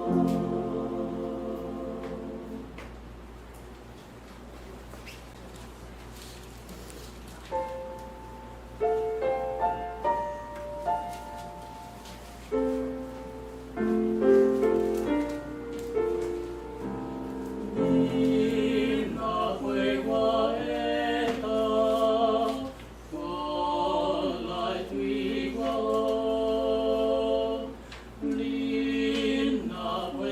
你若陪我會當，過來對我，你若陪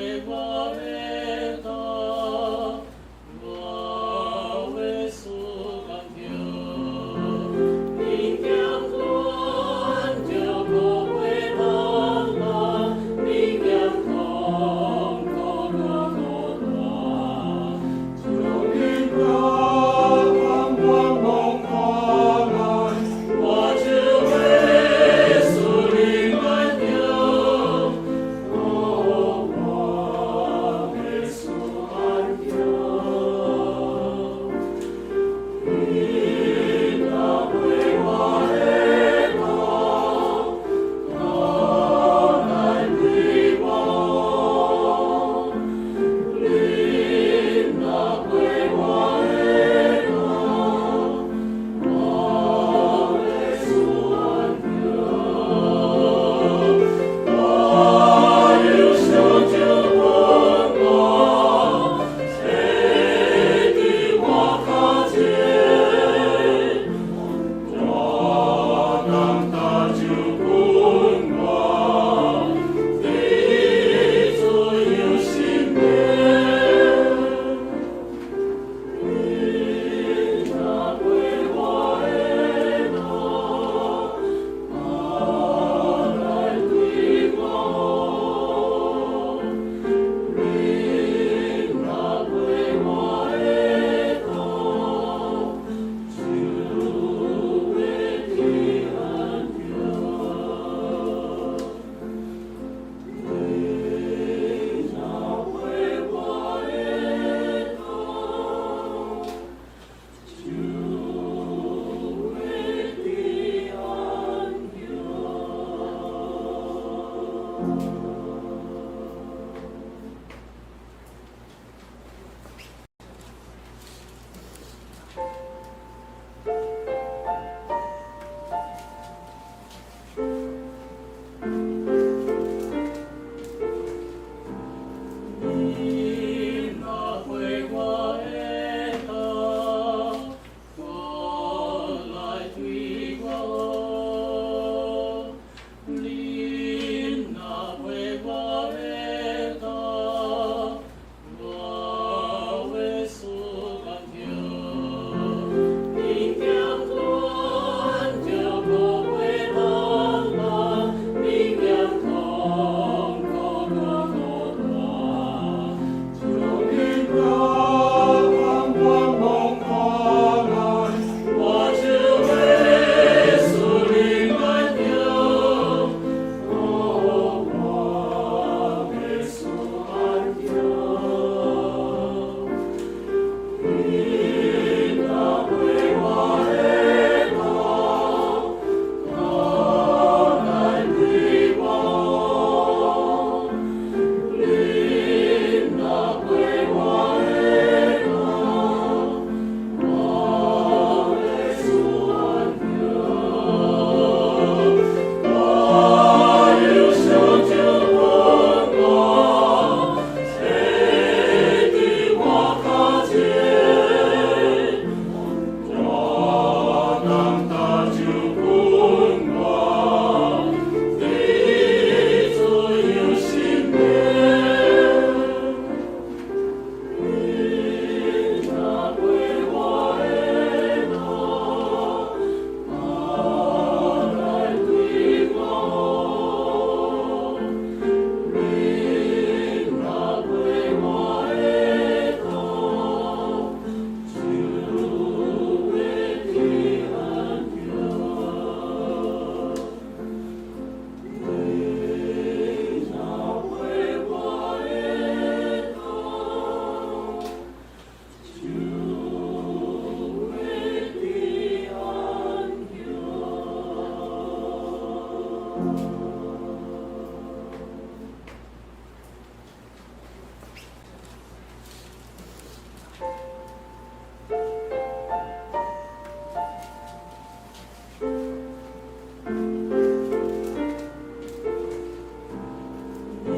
恁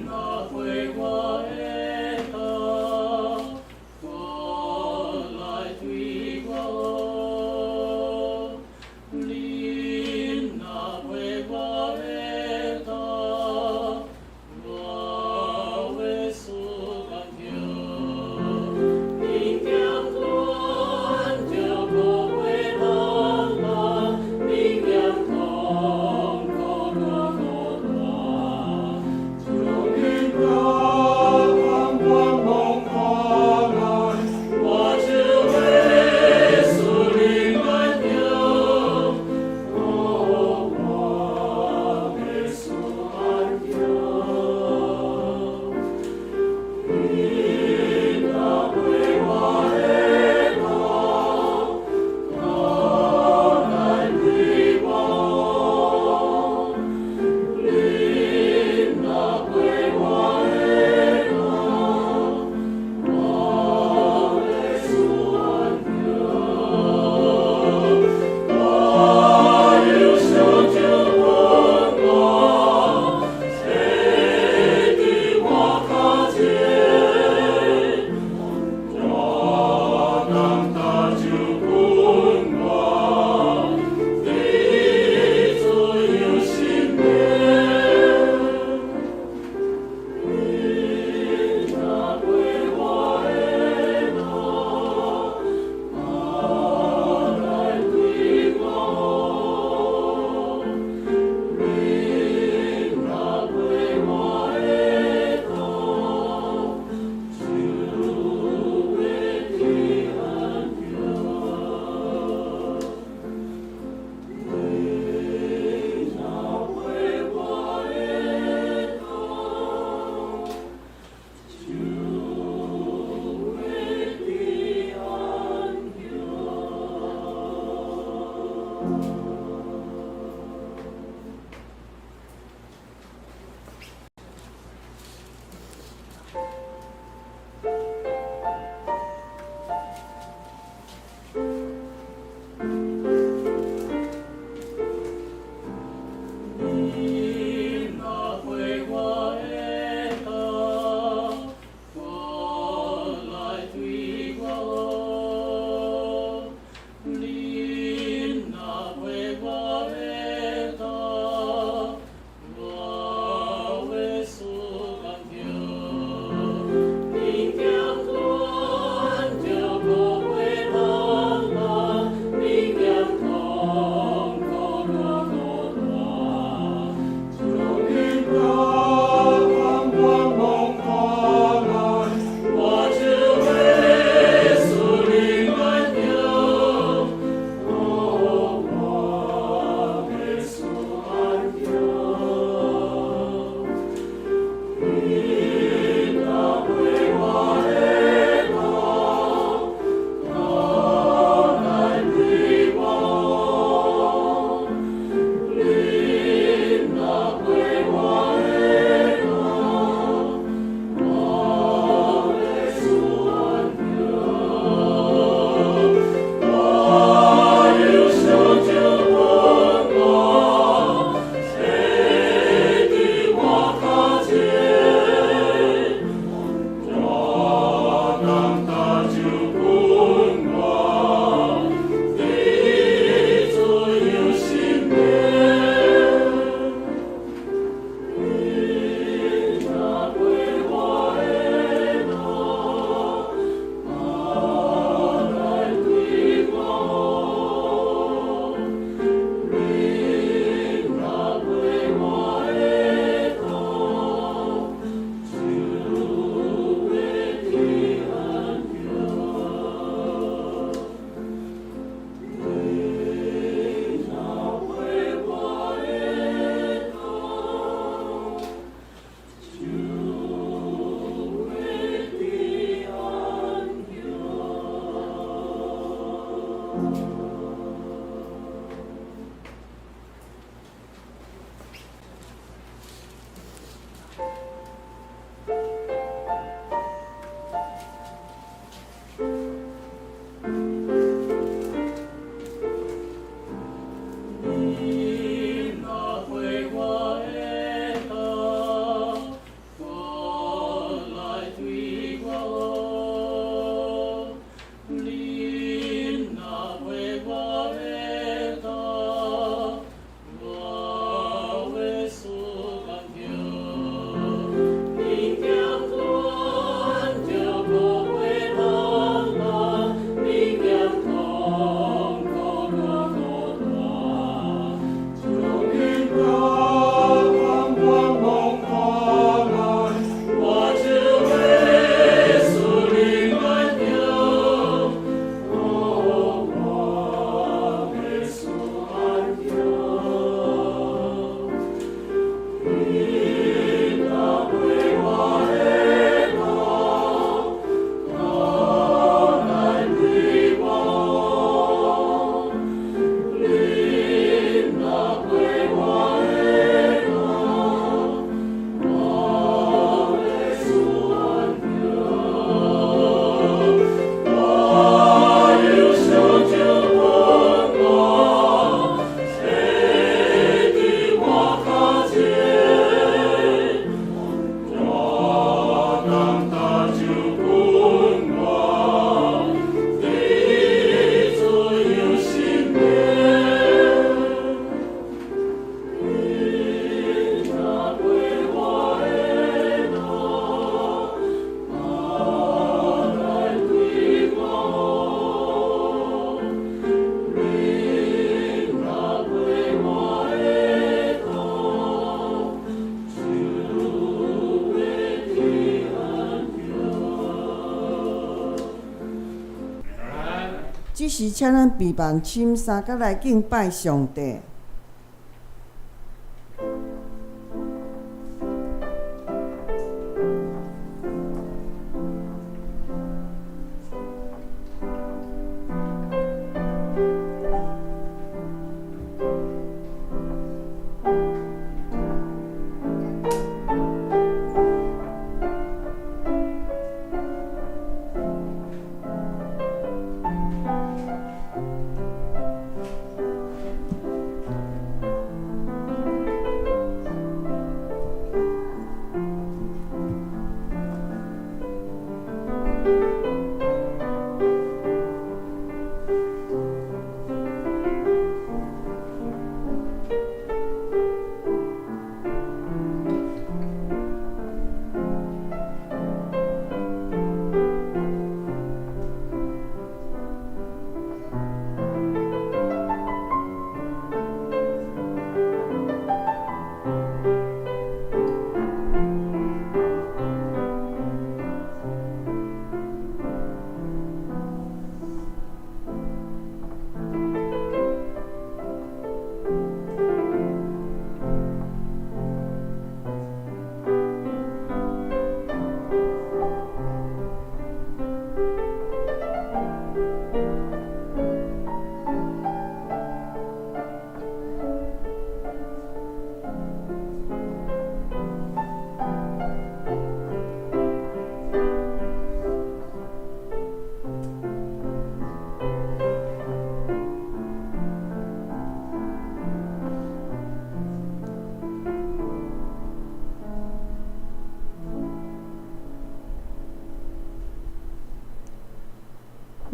若陪我會當，過來對我學。恁若陪我會當，我會時間著。恁劍斷就無會當啦，恁劍痛苦攏無斷。這時，請咱閉目深三角來敬拜上帝。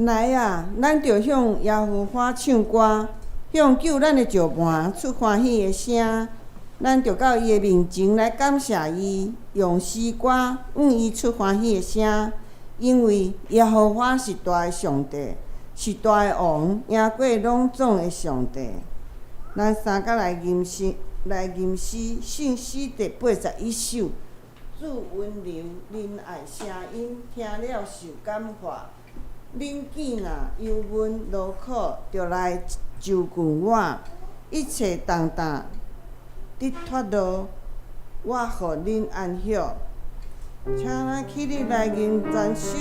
來啊，咱著向耶和華唱歌，向救咱的石磐出歡喜的聲。咱著到伊的面前來感謝伊，用詩歌向伊出歡喜的聲。因為耶和華是大的上帝，是大的王，贏過攏總的上帝。咱三角來吟詩，來吟詩，聖詩第81首。主溫柔仁愛聲音，聽了受感化。恁囝若憂悶勞苦，著來就近我，一切重擔得脫落，我予恁安息。請咱起立來吟全首。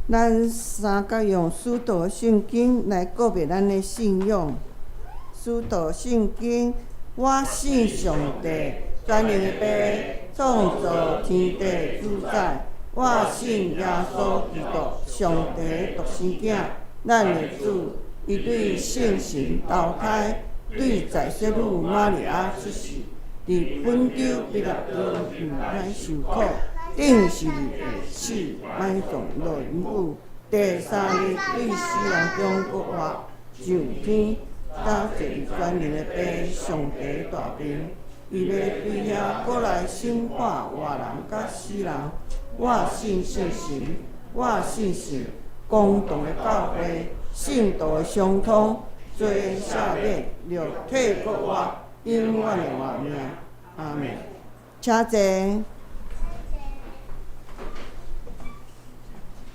咱三角用使徒聖經來告別咱的信仰。使徒聖經，我信上帝，全能的父，創造天地主宰。我信耶穌基督，上帝獨生囝，咱的主。伊對聖神投胎，對在聖女瑪利亞出世，佇本丟彼拉多面歹受苦，釘十字架死，埋葬落陰府，第三日對死人中復活，上天，搭坐佇全能的父上帝大爿。伊欲對遐閣來審判活人佮死人。我信聖神，我信聖公同的教會，聖徒的相通，罪的赦免，肉體復活，永遠的活命。阿們。請坐。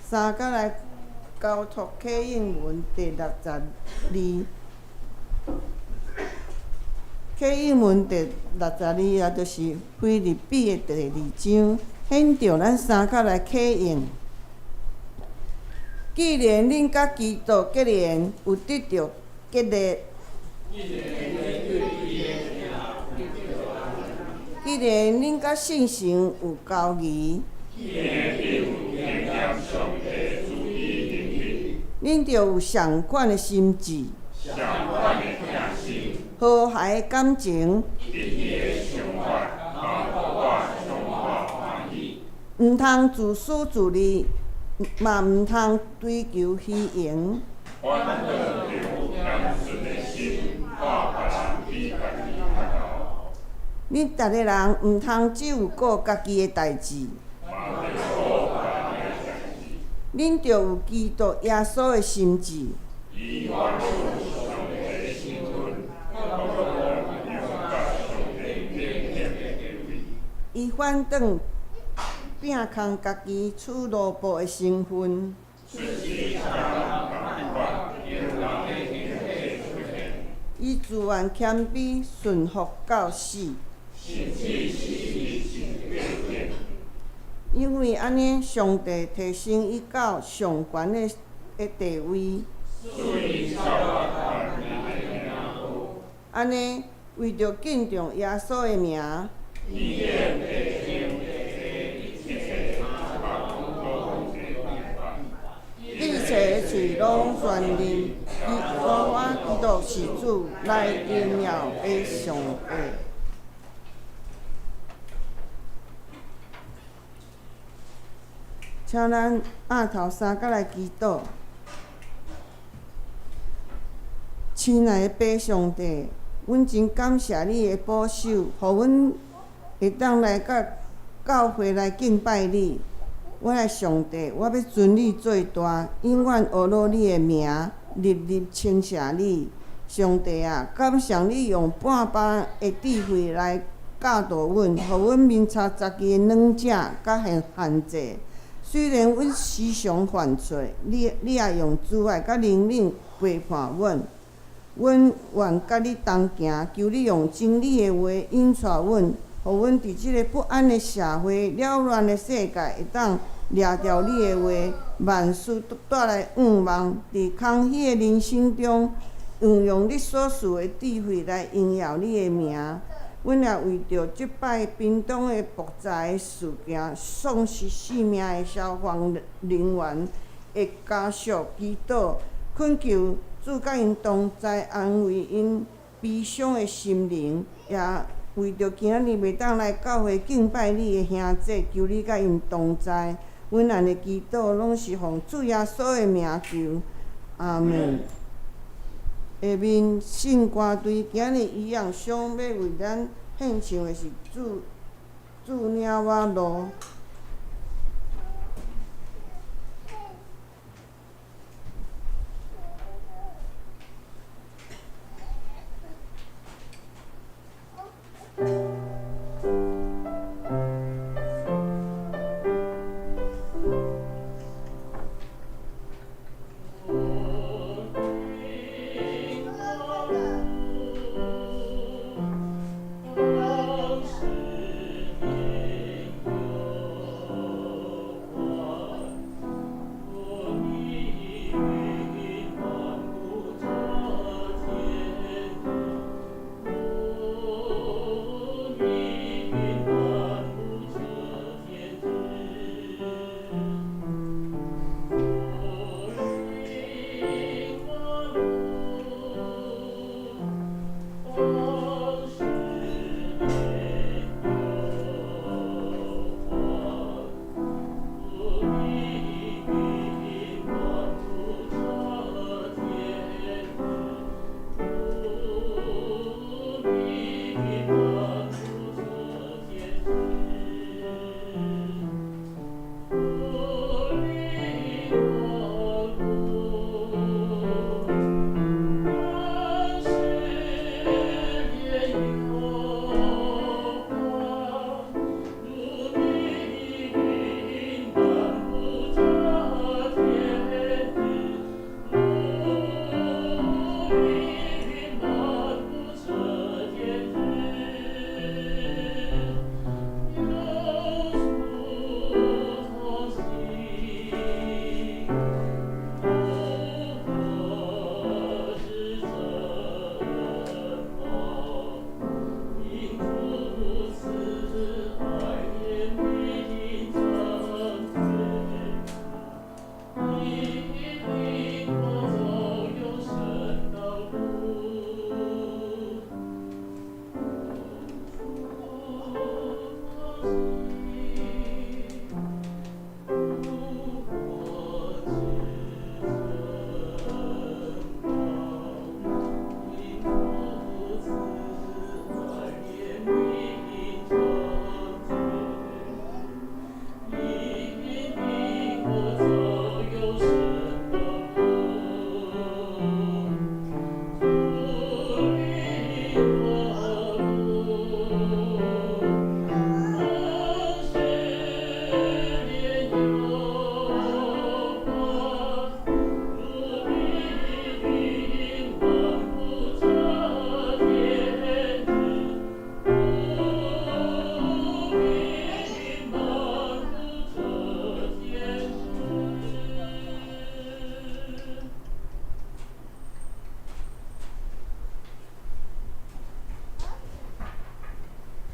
三角來交託啟應文第六十二。啟應文第六十二也就是腓立比的第二章，顯著咱三角來啟應。既然恁佮基督結連，有得著激勵；既然恁佮聖神有交誼，恁著有仝款的心志，和諧的感情，毋通自私自利，嘛毋通追求虛榮。恁逐个人毋通只有顧家己的代誌，恁著有基督耶穌的心志。伊反轉摒空家己，取奴僕的身份。伊自願謙卑，順服到死。因為按呢，上帝提升伊到上懸的地位。按呢，為著敬重耶穌的名。一切喙攏宣認，耶和華基督是主，來榮耀父上帝。請咱額頭三角來祈禱。親愛的父上帝，阮真感謝你的保守，予阮會當來到教會來敬拜你。我的上帝，我欲尊你做大，永遠呵咾你的名，日日稱謝你。上帝啊，感謝你用半百的智慧來教導阮，予阮明察十字的軟正佮限制。雖然阮時常犯錯，你也用慈愛佮憐憫陪伴阮。阮願佮你同行，求你用真理的話引帶阮，予阮佇這個不安的社會、擾亂的世界，會當掠著你的話，萬事都帶來向望。佇空虛的人生中，運用你所賜的智慧來榮耀你的名。阮也為著這擺屏東的爆炸的事件，喪失性命的消防人員的家屬祈禱，懇求主佮𪜶同在，安慰𪜶悲傷的心靈。也為著今仔日袂當來教會敬拜你的兄弟，求你佮𪜶同在。阮按呢祈禱，攏是奉主耶穌的名求，阿們。下面聖歌隊今日一樣，想欲為咱獻唱的是主主領我路。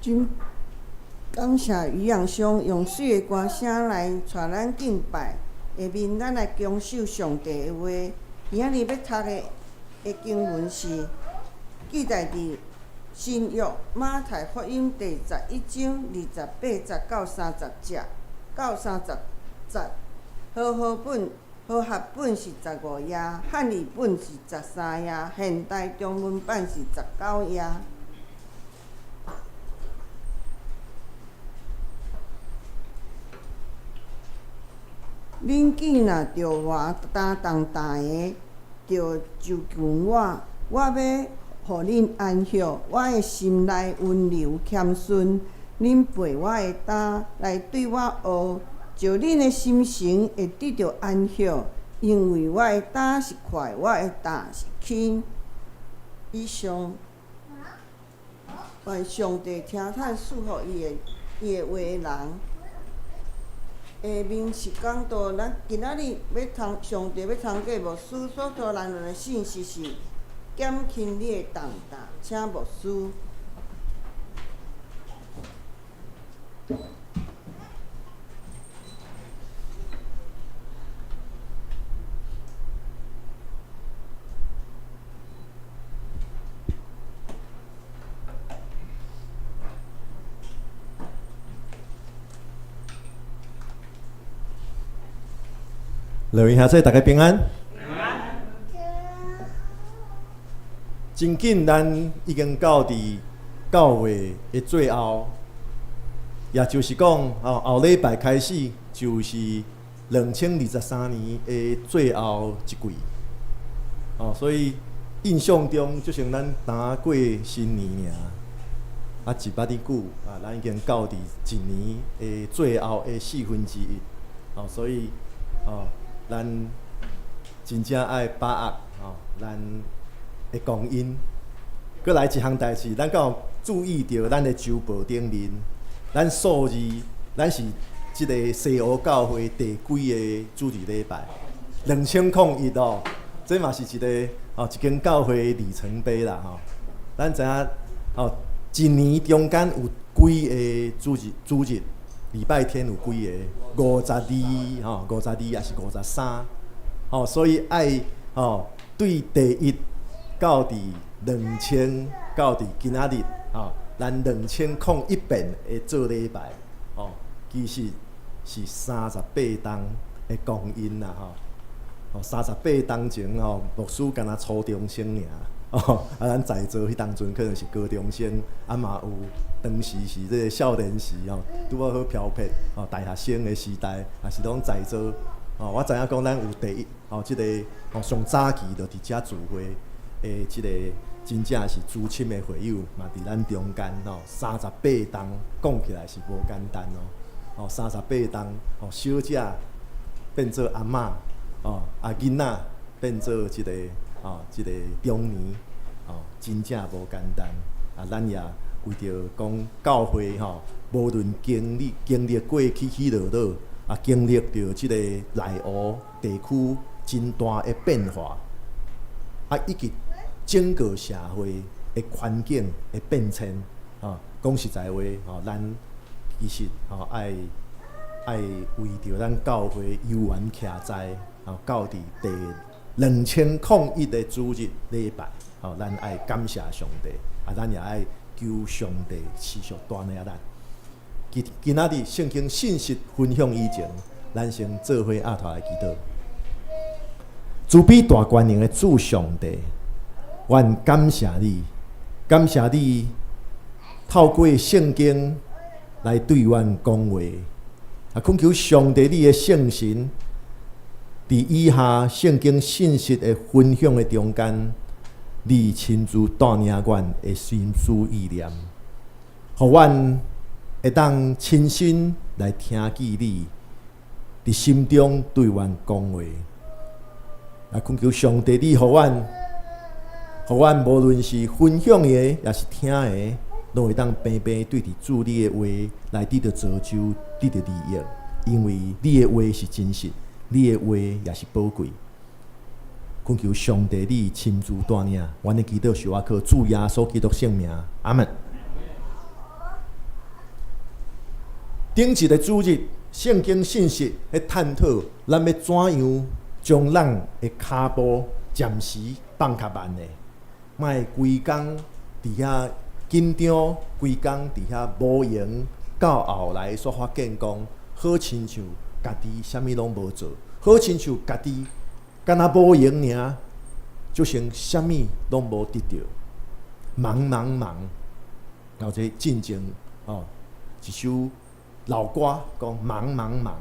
真感謝余養兄用媠的歌聲來帶咱敬拜。下面咱來恭守上帝的話。今仔日欲讀的經文是記載佇新約馬太福音第11章28節到30節，到30節。和合本是15頁，漢語本是13頁，現代中文版是19頁。恁囝若著我擔重擔的，就就近我，我欲予恁安歇。我的心內溫柔謙遜，恁背我的擔來對我學，照恁的心神會得著安歇，因為我的擔是快，我的擔是輕。以上，願上帝聽咱賜福伊的話的人。下面是講到咱今仔日欲通上帝欲通過牧師所托咱的信息是減輕你的重擔，請牧師。各位兄弟，大家平安。真緊，咱已經到佇教會的最後，也就是講，後禮拜開始就是2023年的最後一季。所以印象中，就像咱剛過新年爾，一捌哩久，咱已經到佇一年的最後的1/4。所以，咱真正愛把握咱的光陰。閣來一項代誌，咱敢有注意著咱的週報頂面，咱數字，咱是這个西湖教會第幾个主日禮拜？2001哦，這嘛是一个一間教會的里程碑啦吼。咱知影一年中間有幾个主日？主日禮拜天有幾个？52吼，52抑是53吼，所以愛對第一到佇2000到佇今仔日咱2001遍的做禮拜其實是38冬的光陰啦吼。38冬前牧師敢若初中生爾咱在座彼當陣可能是高中生，嘛有當時是這个少年時拄仔好飄撇大學生的時代，也是攏在座我知影講咱有第一這个上早期就佇遮聚會的這个真正是資深的會友嘛，佇咱中間38冬講起來是無簡單哦，38冬小姐變做阿嬤囡仔變做這个這个中年真正無簡單咱也為著講教會無論經歷過起起落落，經歷著這個內湖地區真大的變化，以及整個社會的環境的變遷，講實在話，咱其實愛為著咱教會猶原徛在到佇第2001个主日禮拜，咱愛感謝上帝，咱也愛求上帝持續帶領咱。今仔日聖經信息分享以前，咱先做伙阿頭來祈禱。慈悲大權能的主上帝，阮感謝你，感謝你透過聖經來對阮講話。懇求上帝你的聖神，佇以下聖經信息的分享的中間，你親自帶領阮的心思意念，予阮會當親身來聽見你佇心中對阮講話。懇求上帝，你予阮，予阮無論是分享的，抑是聽的，攏會當平平對佇主你的話來得著造就，得著利益，因為你的話是真實，你的話也是寶貴。懇求上帝，你親自帶領，阮的祈禱是倚靠主耶穌基督聖名，阿門。頂一个主日，聖經信息彼探討，咱欲怎樣將咱的跤步暫時放較慢的，莫規工佇遐緊張，規工佇遐無閒，到後來煞發現講，好親像家己啥物攏無做，好親像家己敢若無閒爾，就像啥物攏無得著，忙忙忙，然後這進前哦，一首老歌講忙忙忙，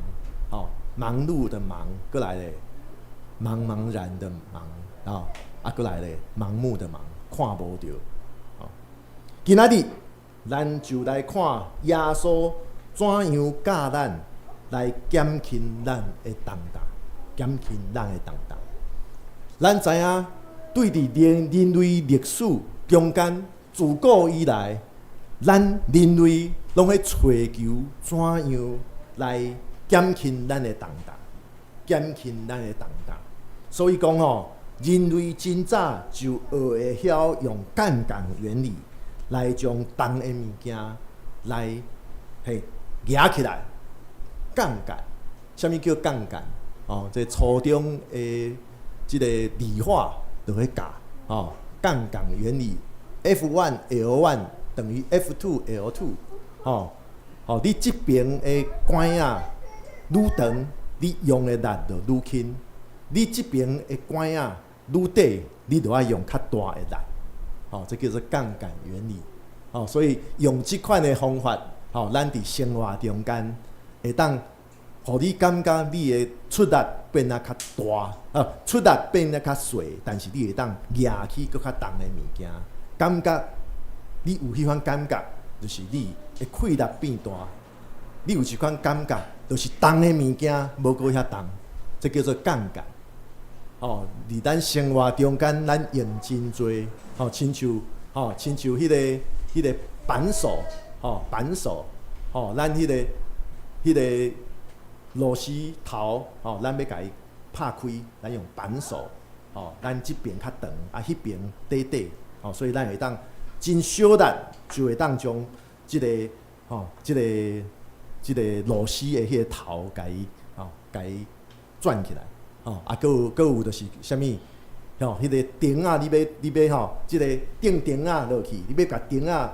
哦，忙碌的忙，閣來咧，茫茫然的茫，啊，啊，閣來咧，盲目的盲，看無著。哦，今仔日咱就來看耶穌怎樣教咱來減輕咱的重擔，減輕咱的重擔。咱知影，對佇人類歷史中間，自古以來，咱人類攏咧揣求怎樣來減輕咱的重擔，減輕咱的重擔。所以講吼，人類真早就學會曉用槓桿原理來將重的物件來嘿舉起來。槓桿，啥物叫槓桿？哦，這初中的這个理化就會教哦，槓桿原理，F one L one 等於 F two L two，哦，哦，你這邊的桿仔愈長，你用的力就愈輕；你這邊的桿仔愈短，你就愛用較大的力。哦，這叫做槓桿原理。哦，所以用這款的方法，哦，咱佇生活中間會當予你感覺你的出力變得較大，啊，出力變得較細，但是你會當舉起閣較重的物件，感覺你有彼款感覺，就是你的氣力變大。你有一款感覺，就是重的物件無閣遐重，這叫做槓桿。哦，佇咱生活中間，咱用真濟，吼，親像吼，親像彼個扳手，吼，扳手，吼，咱彼個螺絲頭，吼，咱欲共伊拍開，咱用扳手，吼，咱這邊較長，啊，彼邊短短，吼，所以咱會當真小力就會當將這个吼，這個螺絲的彼个頭，共伊吼，共伊轉起來，吼，啊，閣有就是啥物，吼，彼个釘仔，你欲吼，這个釘釘仔落去，你欲共釘仔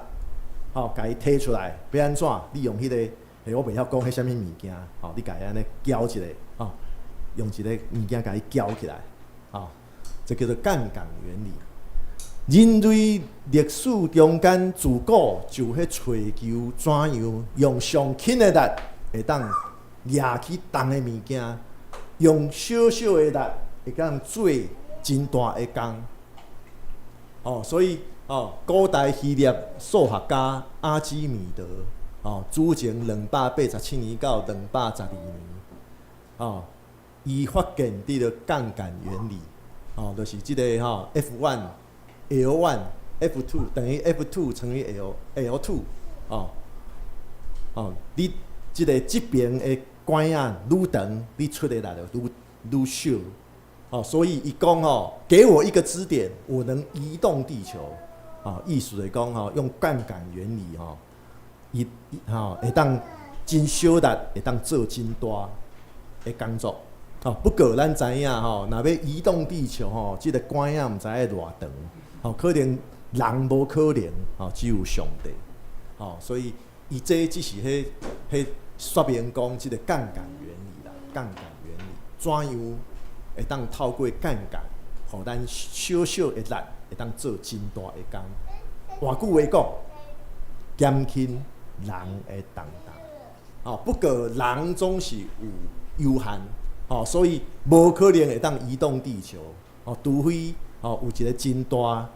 吼，共伊提出來，欲按怎？你用彼个，嘿，我袂曉講彼啥物物件，吼，你共伊按呢攪一下，吼，用一个物件共伊攪起來，吼，這叫做槓桿原理。人類歷史中間自古就彼揣求怎樣用上輕的力會當舉起重的物件，用小小的力會當做真大的工。哦，所以哦，古代希臘數學家阿基米德，哦，主前287年到212年，哦，伊發現這个槓桿原理，哦，就是這个吼 F one，L one F two 等於 F two 乘以 L L two，哦，哦，你這个這邊的桿仔愈長，你出的力就愈小，哦，所以伊講吼，給我一個支點，我能移動地球，哦，意思就是講吼，用槓桿原理吼，伊吼會當真小力，會當做真大的工作，哦，不過咱知影吼，若欲移動地球吼，這个桿仔毋知愛偌長。吼，可能人無可能，吼，只有上帝，吼，所以伊這只是彼彼說明講這个槓桿原理啦，槓桿原理怎樣會當透過槓桿，予咱小小的力會當做真大的工。換句話講，減輕人的重擔。吼，不過人總是有有限，吼，所以無可能會當移動地球，吼，除非吼有一个真大、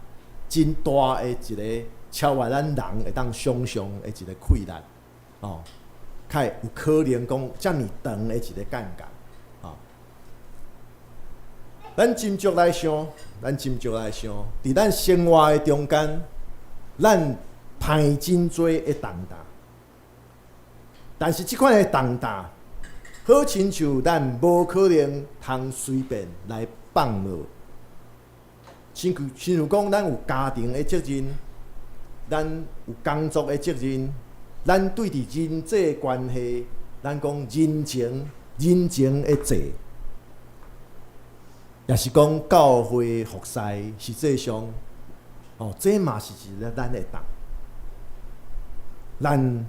真大的一个超越咱人會當想象的一个氣力，吼，較會有可能講遮爾長的一个槓桿，吼。咱斟酌來想，咱斟酌來想，佇咱生活的中間，咱排真濟的重擔，但是這款的重擔，好親像咱無可能通隨便來放落。親像講，咱有家庭的責任，咱有工作的責任，咱對佇人際關係，咱講人情、人情的債，也是講教會服侍，實際上，哦，這嘛是一個咱的擔。咱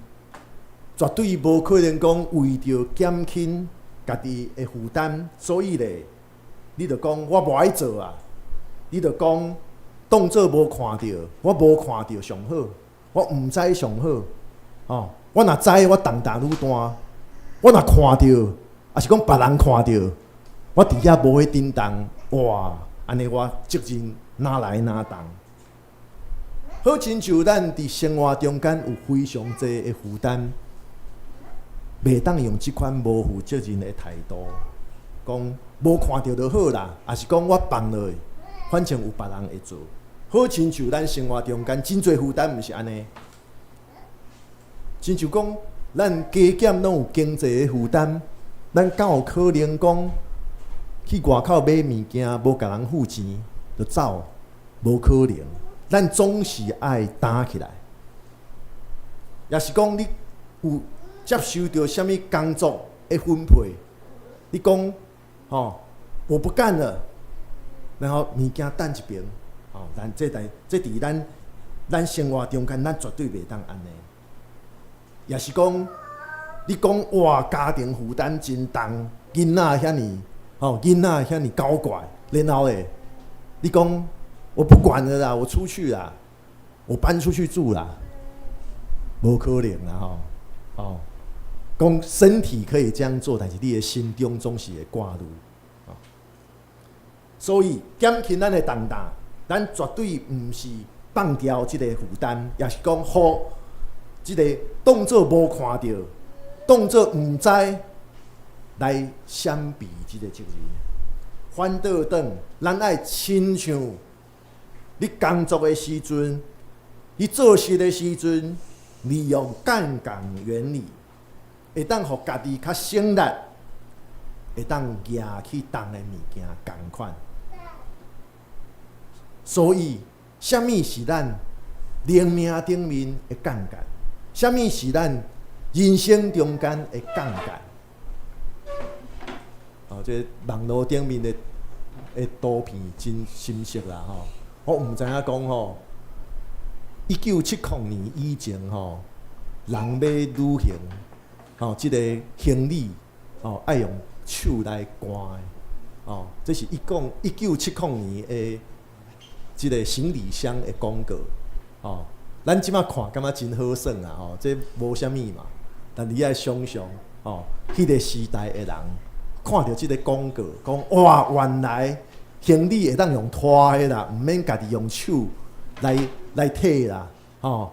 絕對無可能講為著減輕家己的負擔，所以咧，你就講我無愛做啊！你就講當做無看著，我無看著上好，我毋知上好。哦，我若知我重擔愈大，我若看著，抑是講別人看著，我佇遐無去振動，哇！按呢我責任哪來哪重？好親像咱佇生活中間有非常濟的負擔，袂當用這款無負責任的態度，講無看著就好啦，抑是講我放落去，反正有別人會做。好親像咱生活中間真濟負擔，毋是按呢？親像講，咱加減攏有經濟的負擔，咱敢有可能講去外口買物件，無共人付錢就走？無可能。咱總是愛擔起來。也是講，你有接受著啥物工作的分配，你講吼，我不幹了，然後物件擲一爿，吼，咱這代這佇咱生活中間，咱絕對袂當按呢。也是講，你講哇，家庭負擔真重，囡仔遐爾，吼，囡仔遐爾搞怪，然後咧，你講我不管了啦，我出去啦，我搬出去住啦，無可能啦，吼，哦，講身體可以這樣做，但是你的心中總是會掛慮，所以減輕咱的重擔，咱絕對毋是放掉這個負擔，也是講予這個當做無看著，當做毋知來閃避這個責任。反倒轉，咱愛親像你工作的時陣，你做事的時陣，利用槓桿原理，會當予家己較省力，會當舉起重的物件仝款。所以，啥物是咱靈命頂面的槓桿？啥物是咱人生中間的槓桿？哦，這網路頂面的圖片真深色啦吼！我毋知影講吼，1970年以前吼，人欲旅行，吼，這個行李吼愛用手來搬的，哦，這是1970年的這個行李箱的廣告，哦，咱這馬看感覺真好耍啊，吼，這無啥物嘛，但你愛想象，哦，彼個時代的人看著這個廣告，講哇，原來行李會當用拖的啦，毋免家己用手來提啦，吼，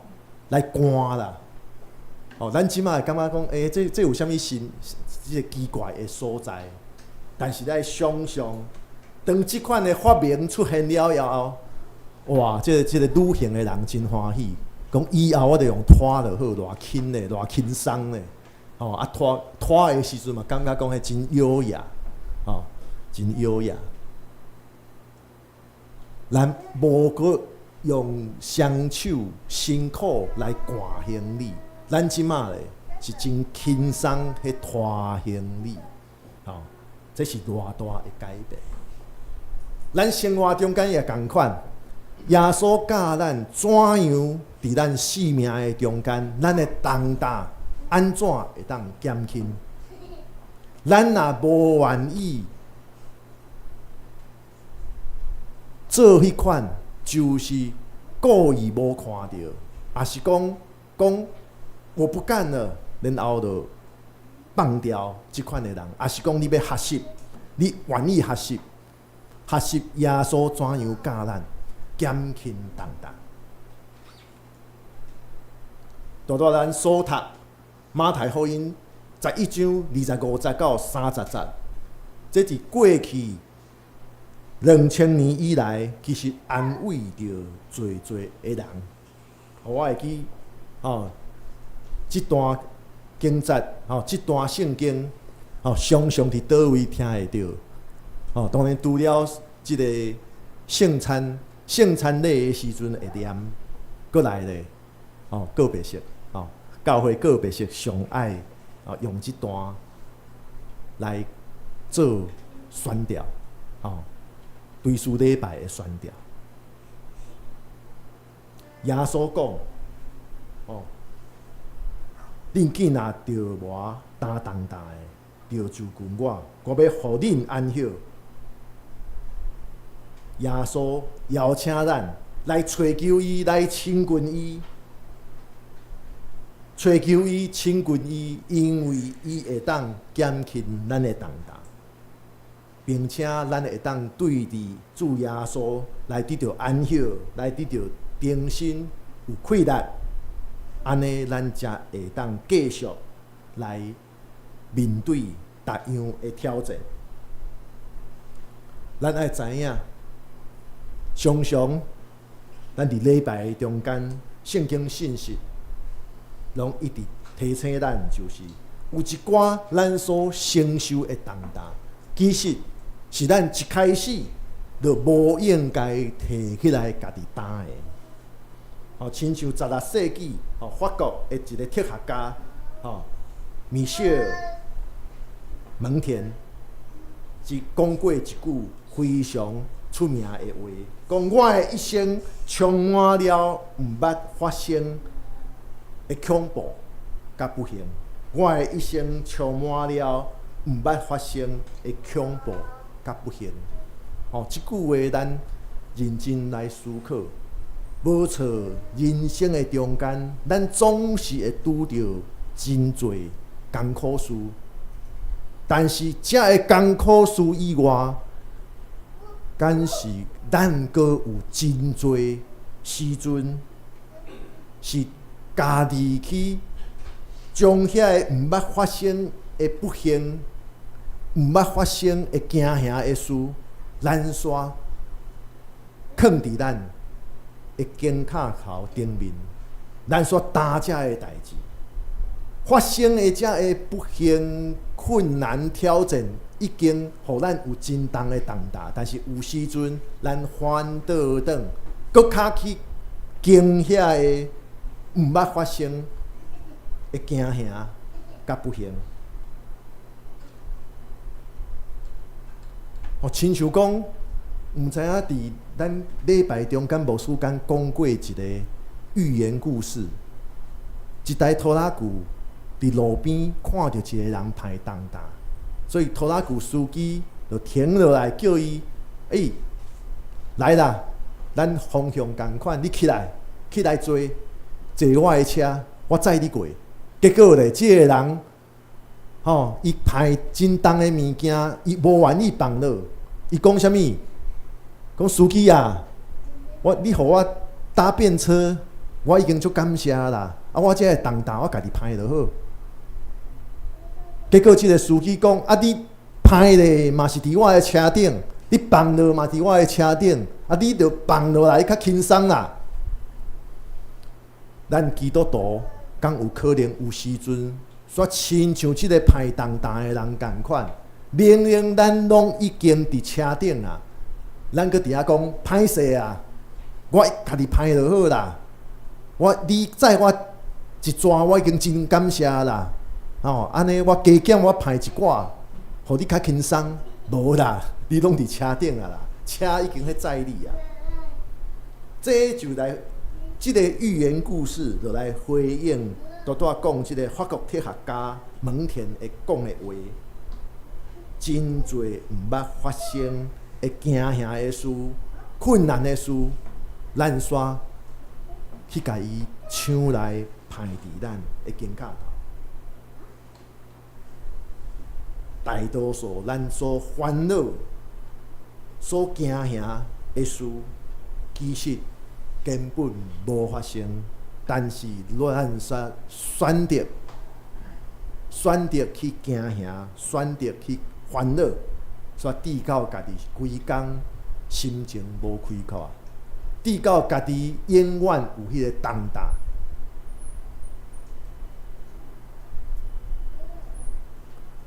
來搬啦。哦，咱這馬會感覺講，欸，這有啥物新，這個奇怪的所在？但是咱想象，當這款的發明出現了以後，哇！這個旅行的人真歡喜，講以後我就用拖就好，偌輕咧，偌輕鬆咧，吼啊拖拖的時陣嘛，感覺講彼真優雅，吼，真優雅。咱無閣用雙手辛苦來搬行李，咱這馬咧是真輕鬆去拖行李，吼，這是偌大的改變。咱生活中間也仝款，耶穌教咱怎樣佇咱性命的中間，咱的重擔按怎會當減輕？咱若無願意做彼款，就是故意無看著，抑是講講我不幹了，然後就放掉這款的人，抑是講你欲學習，你願意學習，學習耶穌怎樣教咱減輕重擔。拄拄咱所讀馬太福音11章25節到30節，這是過去2000年以來，其實安慰著濟濟的人。我會記，吼，這段經節，吼，這段聖經，吼，常常佇佗位聽會著。吼，當然除了這個聖餐、聖餐禮的時陣會念，閣來咧，吼，告別式，吼，教會告別式上愛啊用這段來做宣調，吼，追思禮拜的宣調。耶穌講，哦，恁囝若著無擔重擔的，著就近我，我欲予恁安歇。耶穌邀請咱來揣求伊，來親近伊，揣求伊，親近伊，因為伊會當減輕咱的重擔，並且咱會當對佇主耶穌來得著安歇，來得著重新有氣力，按呢咱才會當繼續來面對逐樣的挑戰。咱愛知影，常常咱佇禮拜中間，聖經信息攏一直提醒咱，就是有一寡咱所承受的重擔，其實是咱一開始就無應該提起來家己擔的。吼，親像16世紀吼法國的一个哲學家吼米歇爾蒙田，伊講過一句非常出名的話，講我的一生充滿了毋捌發生的恐怖佮不幸。我的一生充滿了毋捌發生的恐怖佮不幸。吼，這句話咱認真來思考，無錯，人生的中間，咱總是會拄著真濟艱苦事。但是，這个艱苦事以外，敢是咱閣有真濟時陣是家己去將遐个毋捌發生的不幸、毋捌發生的驚嚇的事，咱煞囥佇咱的肩胛頭頂面，咱煞擔這个代誌。發生的這个不幸、困難、挑戰，已經予咱有真重的重擔，但是有時陣咱反倒轉，閣較去驚遐个毋捌發生的驚嚇佮不幸。哦，親像講，毋知影佇咱禮拜中間牧師敢講過一個寓言故事，一台拖拉機佇路邊看著一個人抬重擔，所以拖拉機司機就停落來叫伊：欸，來啦，咱方向仝款，你起來，起來坐，坐我的車，我載你過。結果咧，這個人，吼，伊抬真重的物件，伊無願意放落。伊講啥物？講司機啊，我你予我搭便車，我已經足感謝啦。啊，我這个重擔我家己抬就好。結果這个司機講：啊，你抬咧嘛是佇我的車頂，你放落嘛佇我的車頂，啊，你著放落來較輕鬆啦。咱基督徒敢有可能有時陣，煞親像這个抬重擔的人仝款，明明咱攏已經佇車頂啊，咱閣佇遐講歹勢啊，我家己抬就好啦。我你載我一逝，我已經真感謝啦。吼，按呢我加減我抬一寡，予你較輕鬆。無啦，你攏佇車頂啊啦，車已經咧載你啊。這就來，這个寓言故事就來回應拄拄仔講這个法國哲學家蒙田會講的話，真濟毋捌發生的驚嚇的事、困難的事，咱煞去共伊搶來排佇咱的肩胛頭。大多數咱所煩惱、所驚嚇的事，其實根本無發生，但是咱煞選擇選擇去驚嚇，選擇去煩惱，煞致到家己規工心情無開闊，致到家己永遠有彼個重擔。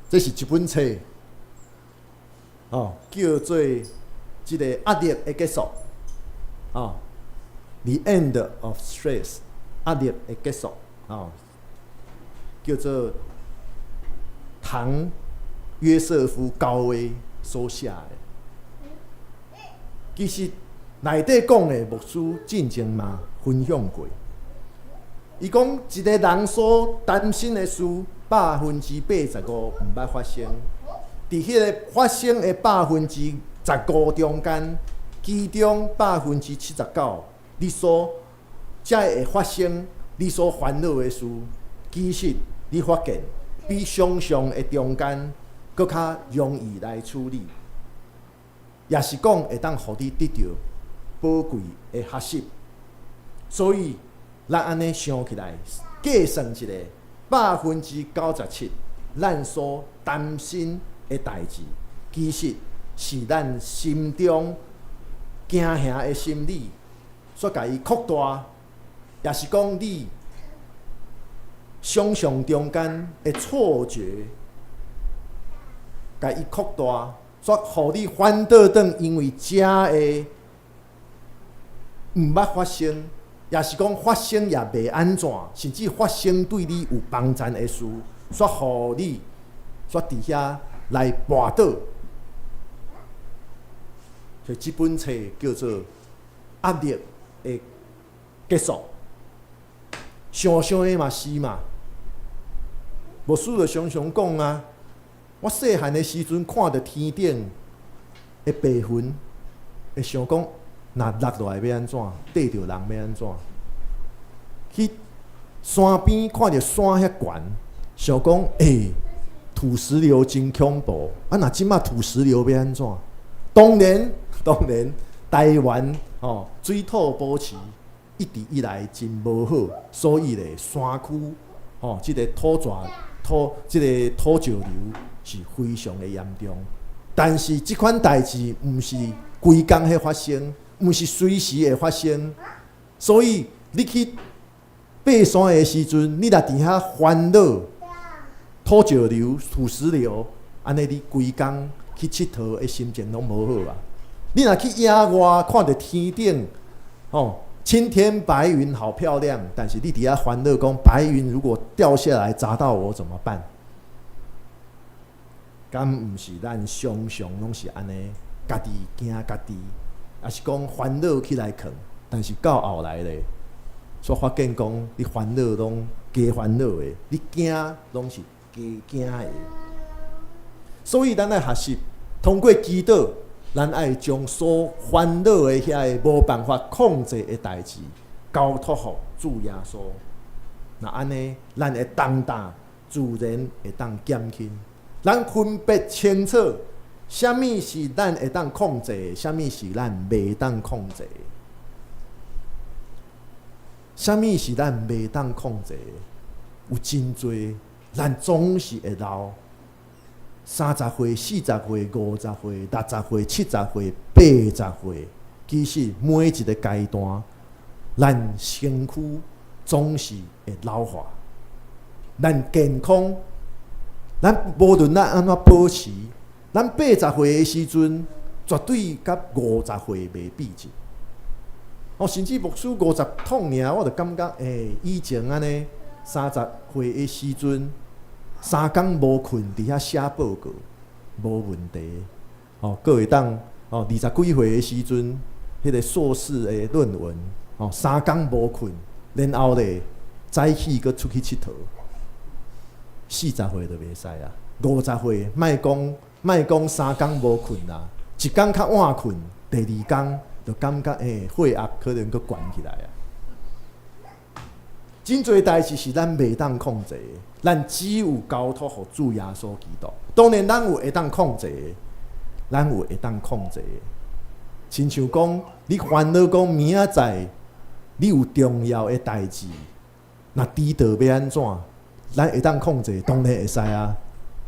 這是一本冊，哦，叫做這个壓力的結束，哦，The End of Stress，壓力的結束，哦，叫做唐約瑟夫高威所寫的。其實內底講的牧師進前嘛分享過，伊講一個人所擔心的事，85%毋捌發生。佇彼个發生的15%中間，其中79%，你所才會發生你所煩惱的事，其實你發現比想像的中間閣較容易來處理，也是講會當予你得著寶貴的學習。所以，咱按呢想起來，計算一下，97%，咱所擔心的代誌，其實是咱心中驚嚇的心理所共伊擴大，也是講你想像中間的錯覺，共伊擴大，煞予你反倒轉，因為遮的毋捌發生，也是講發生也袂按怎，甚至發生對你有幫贊的事，煞予你煞佇遐來跋倒。所以這本冊叫做《壓力的結束》，想想的嘛是嘛。牧師就常常講啊，我細漢的時陣看著天頂的白雲，會想講，若落落來欲按怎，硩著人欲按怎？去山邊看著山遐懸，想講，欸，土石流真恐怖。啊，若這馬土石流欲按怎？當然，當然，台灣吼水土保持一直以來真無好，所以咧山區吼這个土石土這个土石流是非常的嚴重。但是這款代誌毋是規工彼發生，毋是隨時會發生，所以你去爬山的時陣，你若佇遐煩惱土石流、土石流，按呢你規工去𨑨迌的心情攏無好啊！你若去野外看著天頂，吼，青天白雲好漂亮，但是你佇遐煩惱講白雲如果掉下來砸到我怎麼辦？敢毋是咱常常攏是按呢，家己驚家己，抑是講煩惱起來囥，但是到後來咧，煞發現講你煩惱攏加煩惱的，你驚攏是加驚的。所以咱愛學習通過祈禱，咱愛將所煩惱的遐个無辦法控制的代誌交託予主耶穌。若按呢，咱的重擔自然會當減輕。咱分別清楚，啥物是咱會當控制，啥物是咱袂當控制。啥物是咱袂當控制？有真濟，咱總是會老。30歲、40歲、50歲、60歲、70歲、80歲，其實每一个階段，咱身軀總是會老化。咱健康，咱無論咱按怎保持，咱八十歲的時陣，絕對佮50歲袂比一。哦，甚至牧師50通爾，我就感覺，欸，以前按呢，30歲的時陣，3工無睏，佇遐寫報告，無問題。哦，閣會當哦，20幾歲的時陣，彼个碩士的論文，哦，三工無睏，然後咧早起閣出去𨑨迌。40歲就袂使啊，50歲莫講莫講三工無睏啦，一工較晚睏，第二工就感覺欸血壓可能閣懸起來啊。真濟代誌是咱袂當控制的，咱只有交託予主耶穌基督。當然，咱有會當控制的，咱有會當控制的。親像講，你煩惱講明仔載你有重要的代誌，若遲到欲按怎？咱會當控制，當然會使啊。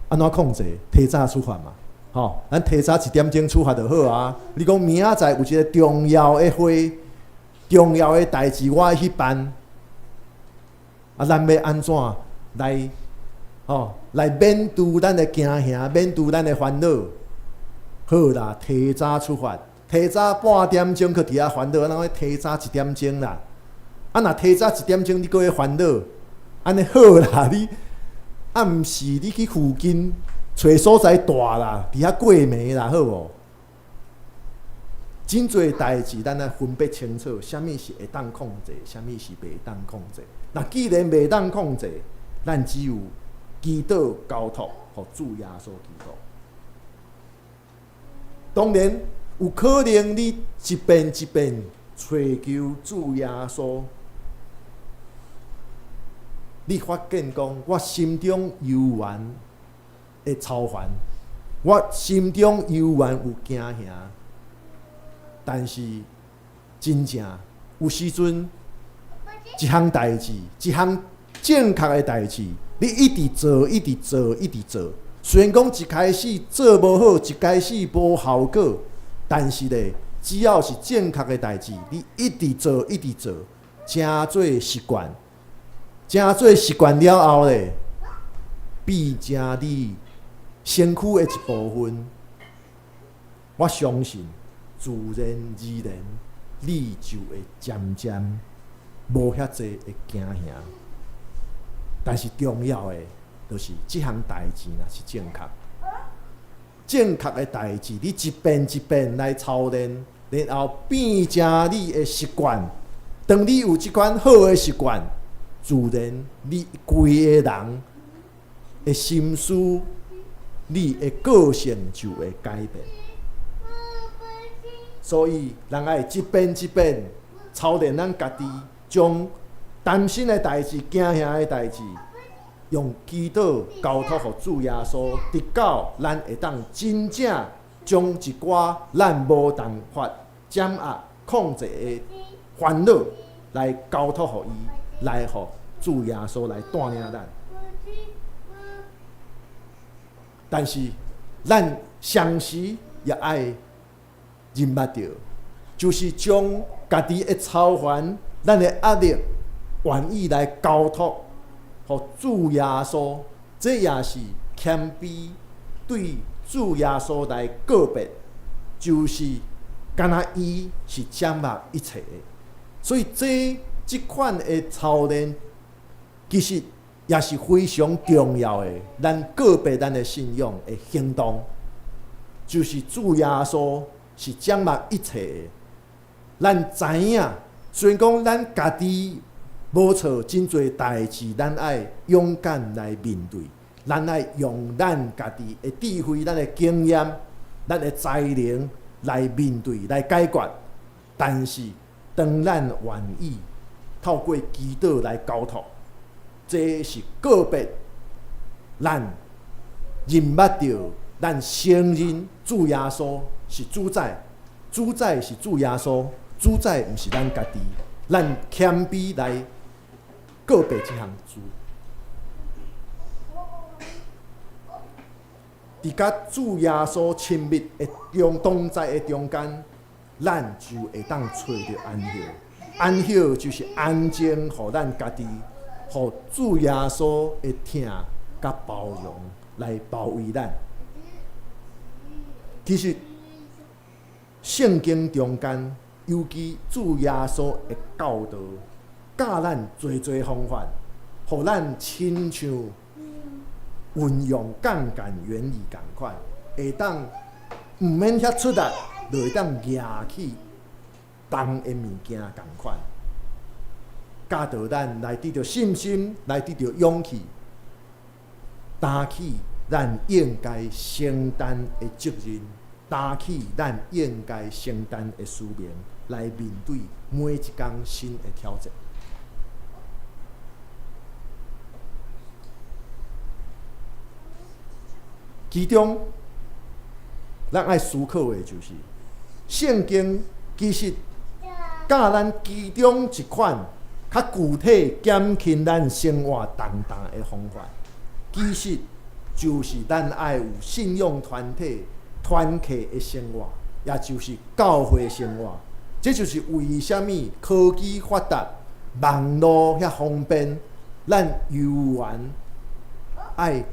按怎控制？提早出發嘛，吼，咱提早一點鐘出發就好啊。你講明仔載有一个重要的會，重要的代誌，我愛去辦。啊，咱欲按怎來？吼，來免除咱的驚嚇，免除咱的煩惱。好啦，提早出發，提早半點鐘去佇遐煩惱，咱講提早一點鐘啦。啊，若提早一點鐘，你閣會煩惱，按呢好啦，你啊，毋是你去附近揣所在蹛啦，佇遐過暝啦，好無？真濟代誌，咱愛分別清楚，啥物是會當控制，啥物是袂當控制。若既然袂當控制，咱只有祈禱交託，予主耶穌基督。當然，有可能你一遍一遍揣求主耶穌，你發現講，我心中猶原會操煩，我心中猶原有驚嚇，但是真正有時陣，一項代誌，一項正確的代誌，你一直做，一直做，一直做。雖然講一開始做無好，一開始無效果，但是咧，只要是正確的代誌，你一直做，一直做，成做習慣，成做習慣了後咧，變成你身軀的一部分。我相信，自然而然，你就會漸漸無遐濟的驚嚇。但是重要的，就是這項代誌若是正確，正確的代誌，你一遍一遍來操練，然後變成你的習慣。當你有這款好的習慣，自然你規个人的心思，你的個性就會改變。所以，人愛一遍一遍操練咱家己，將擔心的代誌、驚嚇的代誌，用祈禱交託予主耶穌，直到咱會當真正將一寡咱無辦法掌握、控制的煩惱來交託予伊，來予主耶穌來帶領咱。但是，咱同時也愛認捌著，就是將家己的操煩、咱的壓力，願意來交託予主耶穌，這也是謙卑對主耶穌來告別，就是敢若伊是掌握一切的。所以這這款的操練，其實也是非常重要的。咱告別咱的信仰的行動，就是主耶穌是掌握一切的。咱知影，雖然講咱家己無錯，真濟代誌，咱愛勇敢來面對，咱愛用咱家己的智慧、咱的經驗、咱的才能來面對、來解決。但是，當咱願意透過祈禱來交託，這是告別咱認捌著，咱承認主耶穌是主宰，主宰是主耶穌，主宰毋是咱家己。咱謙卑來告別這項事，佇佮主耶穌親密的中同在的中間，咱就會當揣著安息。安息就是安靜，予咱家己，予主耶穌的疼佮包容來包圍咱。其實，聖經中間，尤其主耶穌的教導，教咱濟濟方法，予咱親像運用槓桿原理仝款，會當毋免遐出力，就會當舉起重的物件仝款。教導咱來得著信心，來得著勇氣，擔起咱應該承擔的責任，擔起咱應該承擔的使命，來面對每一工新的挑戰。其中，咱愛思考的就是，聖經其實教咱其中一款較具體減輕咱生活重擔的方法，其實就是咱愛有信仰團體團契的生活，也就是教會生活。這就是為啥物科技發達、網路遐方便，咱猶原愛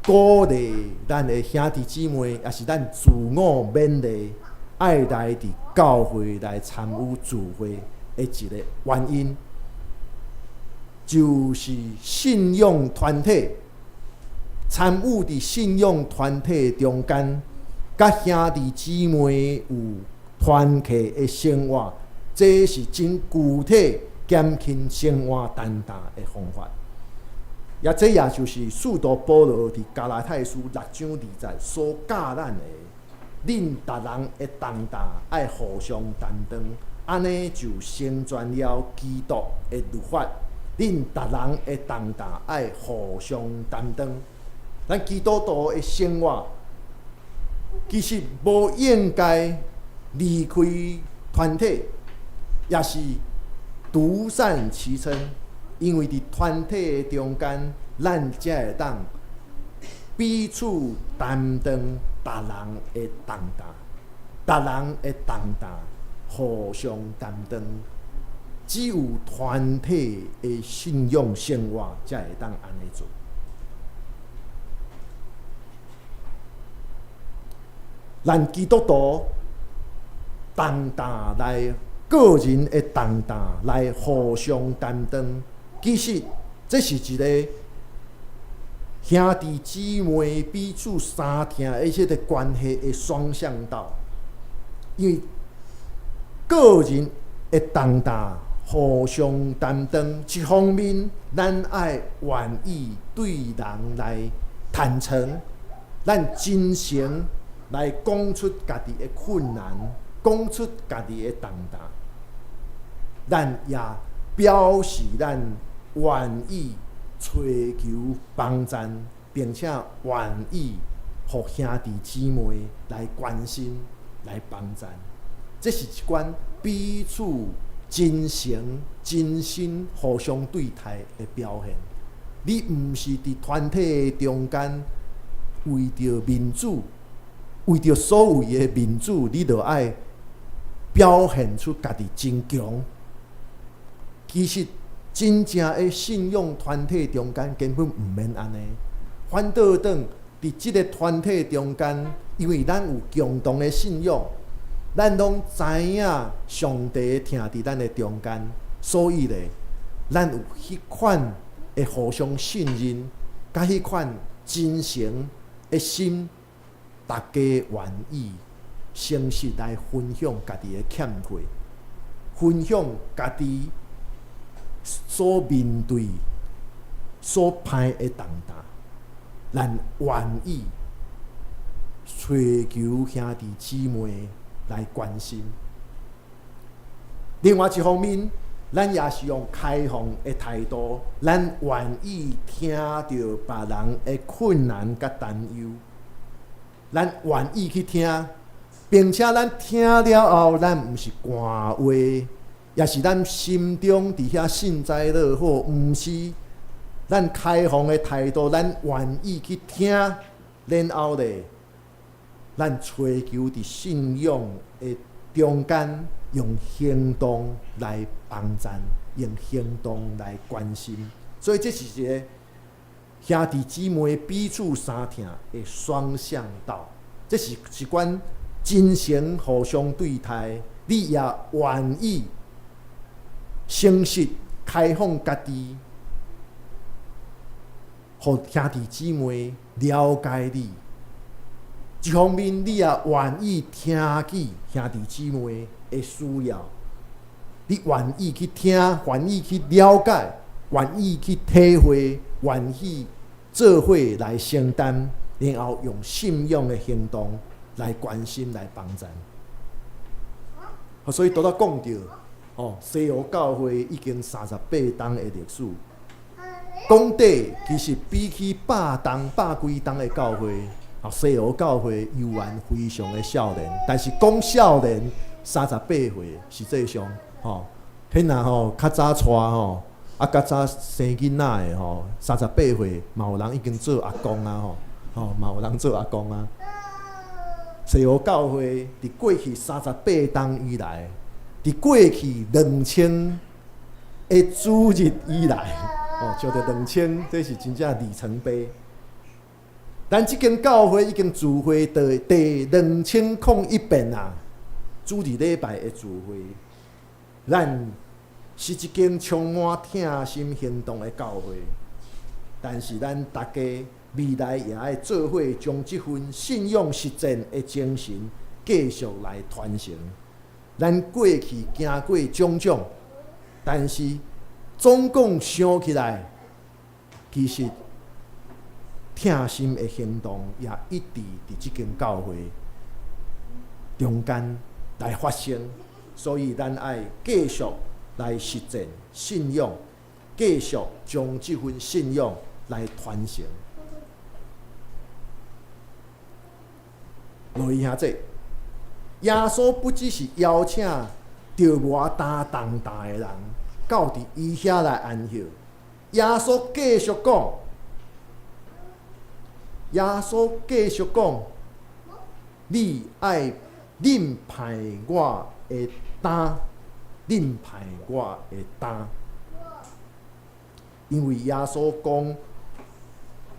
鼓勵咱的兄弟姊妹，也是咱自我勉勵，愛來佇教會來參與聚會的一個原因，就是信仰團體參與佇信仰團體中間，佮兄弟姊妹有團契的生活，這是真具體減輕生活擔擔的方法。也這也就是使徒保羅佇加拉太書六章二節所教咱的：恁逐人的重擔愛互相擔當，按呢就成全了基督的律法。恁逐人的重擔愛互相擔當。咱基督徒的生活其實無應該離開團體，也是獨善其身，因為佇團體的中間，咱才會當彼此擔當逐人的重擔，逐人的重擔互相擔當。只有團體的信仰生活，才會當按呢做。咱基督徒重擔來個人的重擔來互相擔當，其實這是一個兄弟姊妹彼此相疼的這個關係的雙向道。因為個人的重擔互相擔當，一方面咱愛願意對人來坦誠，咱真誠來講出家己的困難，講出家己的重擔，咱也表示咱願意尋求幫贊，並且願意予兄弟姊妹來關心、來幫贊。這是一款彼此真誠、真心互相對待的表現。你毋是佇團體中間為著面子，為著所謂的面子，你著愛表現出家己真強。其實真正的信仰團體中間根本毋免按呢。反倒轉佇這个團體中間，因為咱有共同的信仰，咱攏知影上帝疼佇咱的中間，所以咧，咱有彼款的互相信任，佮彼款真誠的心，逐家願意誠實來分享家己的欠缺，分享家己所面對、所歹的重擔，咱願意尋求兄弟姊妹來關心。另外一方面，咱也是用開放的態度，咱願意聽著別人的困難佮擔憂，咱願意去聽，並且咱聽了後，咱毋是官話，也是咱心中佇遐幸災樂禍，毋是咱開放的態度，咱願意去聽，然後咧，咱追求佇信仰的中間，用行動來幫贊，用行動來關心，所以這是一個兄弟姊妹彼此相疼的雙向道。這是一款真誠互相對待，你也願意誠實開放家己，予兄弟姊妹了解你。一方面，你也願意聽見兄弟姊妹的需要，你願意去聽，願意去了解，願意去體會，願意做伙來承擔，然後用信仰的行動來關心、來幫贊。所以拄才講著，哦，西湖教會已經38冬的歷史，講底其實比起百冬、百幾冬的教會。西湖教會猶原非常的少年，但是講少年38歲實際上吼，彼若吼較早娶吼，啊較早生囡仔的吼，三十八歲嘛有人已經做阿公啊吼，吼嘛有人做阿公啊。西湖教會佇過去三十八冬以來，佇過去2000的主日以來，吼，叫做兩千，這是真正里程碑。咱這間教會已經聚會到第2001遍啊！主日禮拜的聚會，咱是一間充滿疼心行動的教會，但是咱逐家未來也愛做伙將這份信仰實踐的精神繼續來傳承。咱過去經過種種，但是總共想起來，其實疼心的行動也一直佇這間教會中間來發生，所以咱愛繼續來實踐信仰，繼續將這份信仰來傳承。落去兄弟，耶穌不只是邀請著無擔重擔的人到佇伊遐來安歇，耶穌繼續講，耶穌繼續講，你愛忍歹我的擔，忍歹我的擔，因為耶穌講，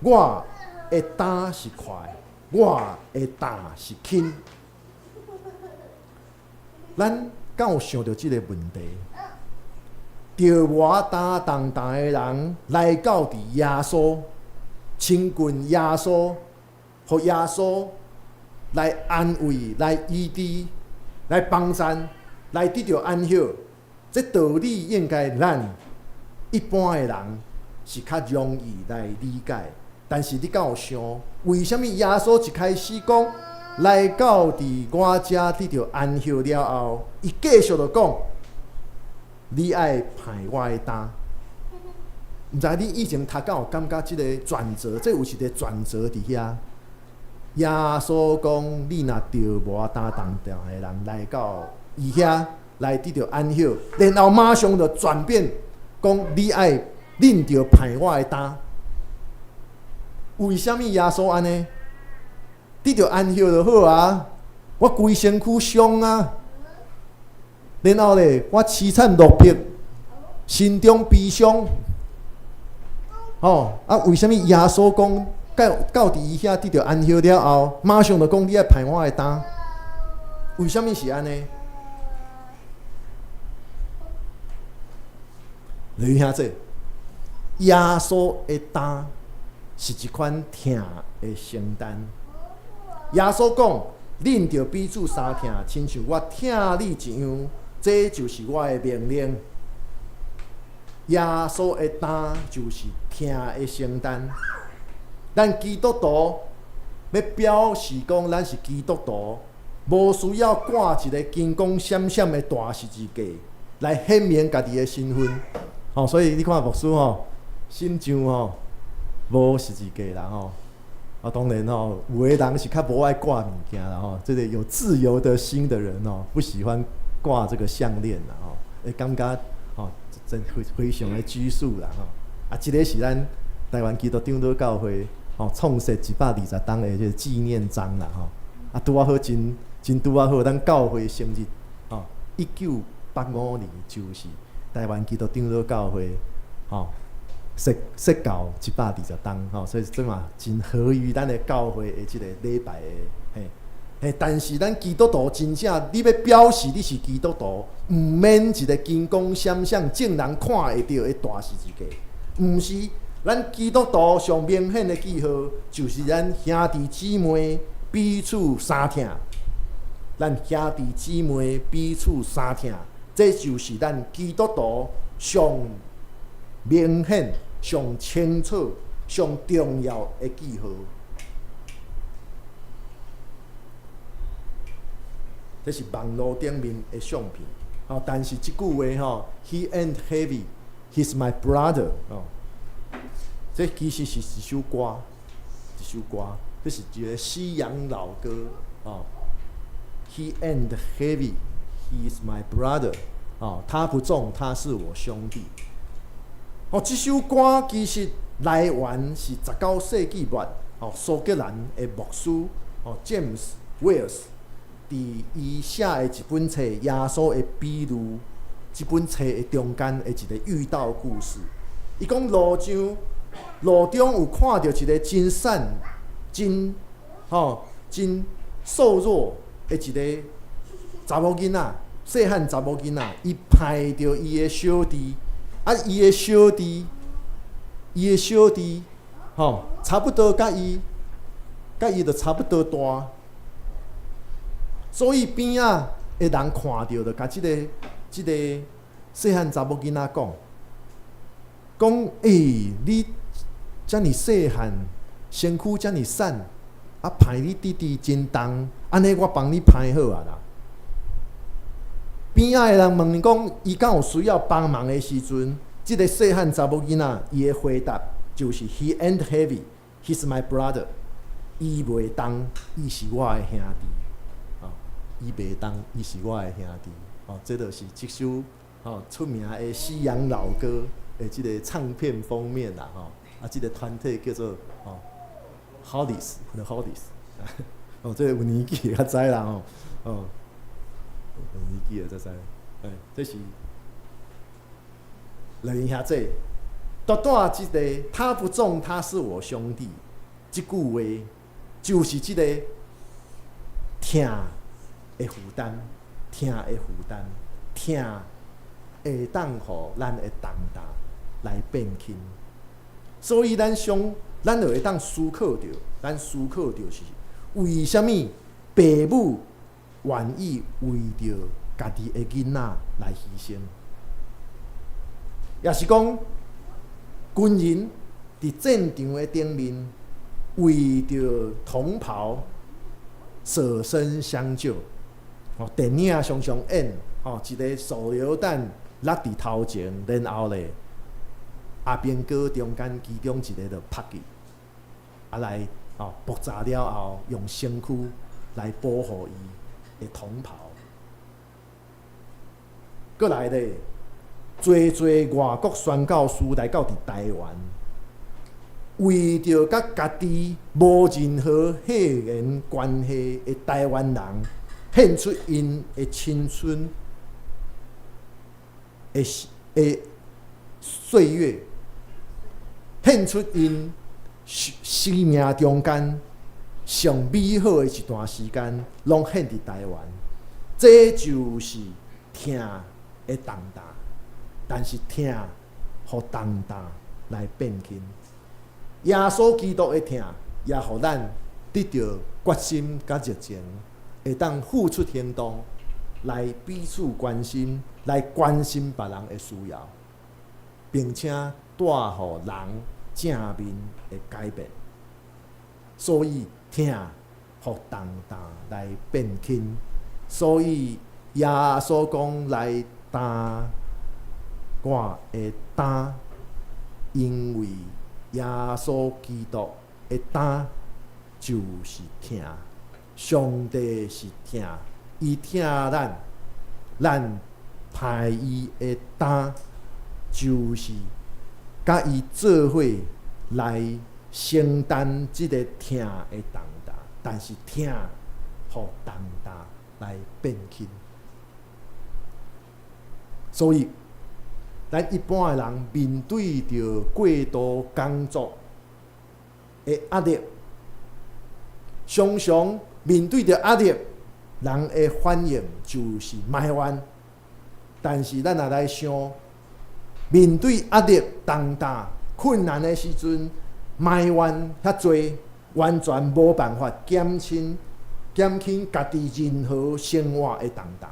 我的擔是快，我的擔是輕。咱敢有想著這个問題？著無擔重擔的人來到佇耶穌，親近耶穌，予耶穌來安慰、來醫治、來幫贊、來得著安息。這道理應該咱一般的人是較容易來理解。但是你敢有想，為啥物耶穌一開始講來到佇我遮得著安息了後，伊繼續就講，你愛歹我的擔？毋知你以前讀敢有感覺這个轉折，這有一个轉折佇遐。耶穌講，你若著無擔重擔的人來到伊遐來得著安息，然後馬上就轉變，講你愛忍著歹我的擔。為啥物耶穌按呢？得著安息就好啊！我規身軀傷啊，然後咧，我淒慘落魄，心中悲傷。吼啊！為啥物耶穌講到到佇伊遐得著安息了後，馬上就講你愛歹我的擔？為啥物是按呢？你聽這，耶穌的擔是一款疼的承擔。耶穌講：恁著彼此相疼，親像我疼你一樣，這就是我的命令。耶穌的擔就是疼的承擔。咱基督徒欲表示講咱是基督徒，無需要掛一个金光閃閃的大十字架來顯明家己的身份。吼，所以你看牧師吼，身上吼無十字架啦吼。啊，當然吼，有的人是較無愛掛物件啦吼。這个有自由的心的人哦，不喜歡掛這個項鏈啦吼，會感覺吼真非非常的拘束啦吼。啊，這个是咱台灣基督長老教會吼創設120冬的這個紀念章啦吼。啊，拄仔好真真拄仔好，咱教會成立吼，1985年就是台灣基督長老教會吼設設教120冬吼，所以這嘛真合於咱的教會的這个禮拜的嘿嘿。但是咱基督徒真正，你欲表示你是基督徒，毋免一个金光閃閃、眾人看會著的大十字架，毋是。咱基督徒上明顯的記號，就是咱兄弟姊妹彼此相疼。咱兄弟姊妹彼此相疼，這就是咱基督徒上明顯、上清楚、上重要的記號。這是網路頂面的相片。哦，但是這句話吼，He ain't heavy, he's my brother。哦，這其實是一首歌，一首歌，這是一个西洋老歌。哦，He ain't heavy, he's my brother。哦，他不重，他是我兄弟。哦，這首歌其實來源是19世紀末，哦，蘇格蘭的牧師哦，James Wells，佇伊寫的一本冊《耶穌的比喻》這本冊的中間的一个喻道故事。伊講路上路中有看著一个真瘦、真吼真瘦弱的一个查某囡仔，細漢查某囡仔，伊歹著伊的小弟，啊，伊的小弟，伊的小弟吼，差不多佮伊就差不多大，所以邊仔的人看著就共這個細漢查某囡仔講，講欸，你遮爾細漢，身軀遮爾瘦，啊，刣你弟弟真重，按呢我幫你刣好啊啦。邊仔的人問伊講，伊敢有需要幫忙的時陣，這個細漢查某囡仔伊的回答就是 He ain't heavy, he's my brother。伊袂重，伊是我的兄弟。哦，伊袂重，伊是我的兄弟。哦，這就是這首哦出名的西洋老歌的這個唱片封面啦。吼，啊，這個團體叫做哦 Hollies，The Hollies。哦，這個有年紀的較知啦吼。哦，有年紀的才知。哎，這是來兄弟。拄拄這個他不重，他是我兄弟。這句話就是這個疼的負擔，疼的負擔，疼會當予咱的重擔來變輕。所以咱想，咱就會當思考著，咱思考著是為啥物爸母願意為著家己的囡仔來犧牲，也是講軍人佇戰場的頂面為著同袍捨身相救。哦，電影常常演，吼，一個手榴彈落佇頭前，然後咧，阿兵哥中間其中一個就拍去，啊來，哦，爆炸了後，用身軀來保護伊的同袍。閣來咧，濟濟外國宣教師來到佇台灣，為著佮家己無任何血緣關係的台灣人，獻出𪜶的青春的歲月，獻出𪜶生命中間上美好的一段時間，攏獻佇台灣。這就是疼的重擔，但是疼予重擔來變輕。耶穌基督的疼，也予咱得著決心佮熱情，會當付出行動來彼此關心，來關心別人的需要，並且帶予人正面的改變。所以疼予重擔來變輕。所以耶穌講來擔我的擔，因為耶穌基督的擔就是疼，上帝是疼，伊疼咱，咱刣伊的擔，就是佮伊做伙來承擔這個疼的重擔，但是疼予重擔來變輕。所以，咱一般的人面對著過度工作的壓力，常常面對著壓力，人的反應就是埋怨。但是咱若來想，面對壓力、重擔、困難的時陣，埋怨遐濟，完全無辦法減輕家己任何生活的重擔。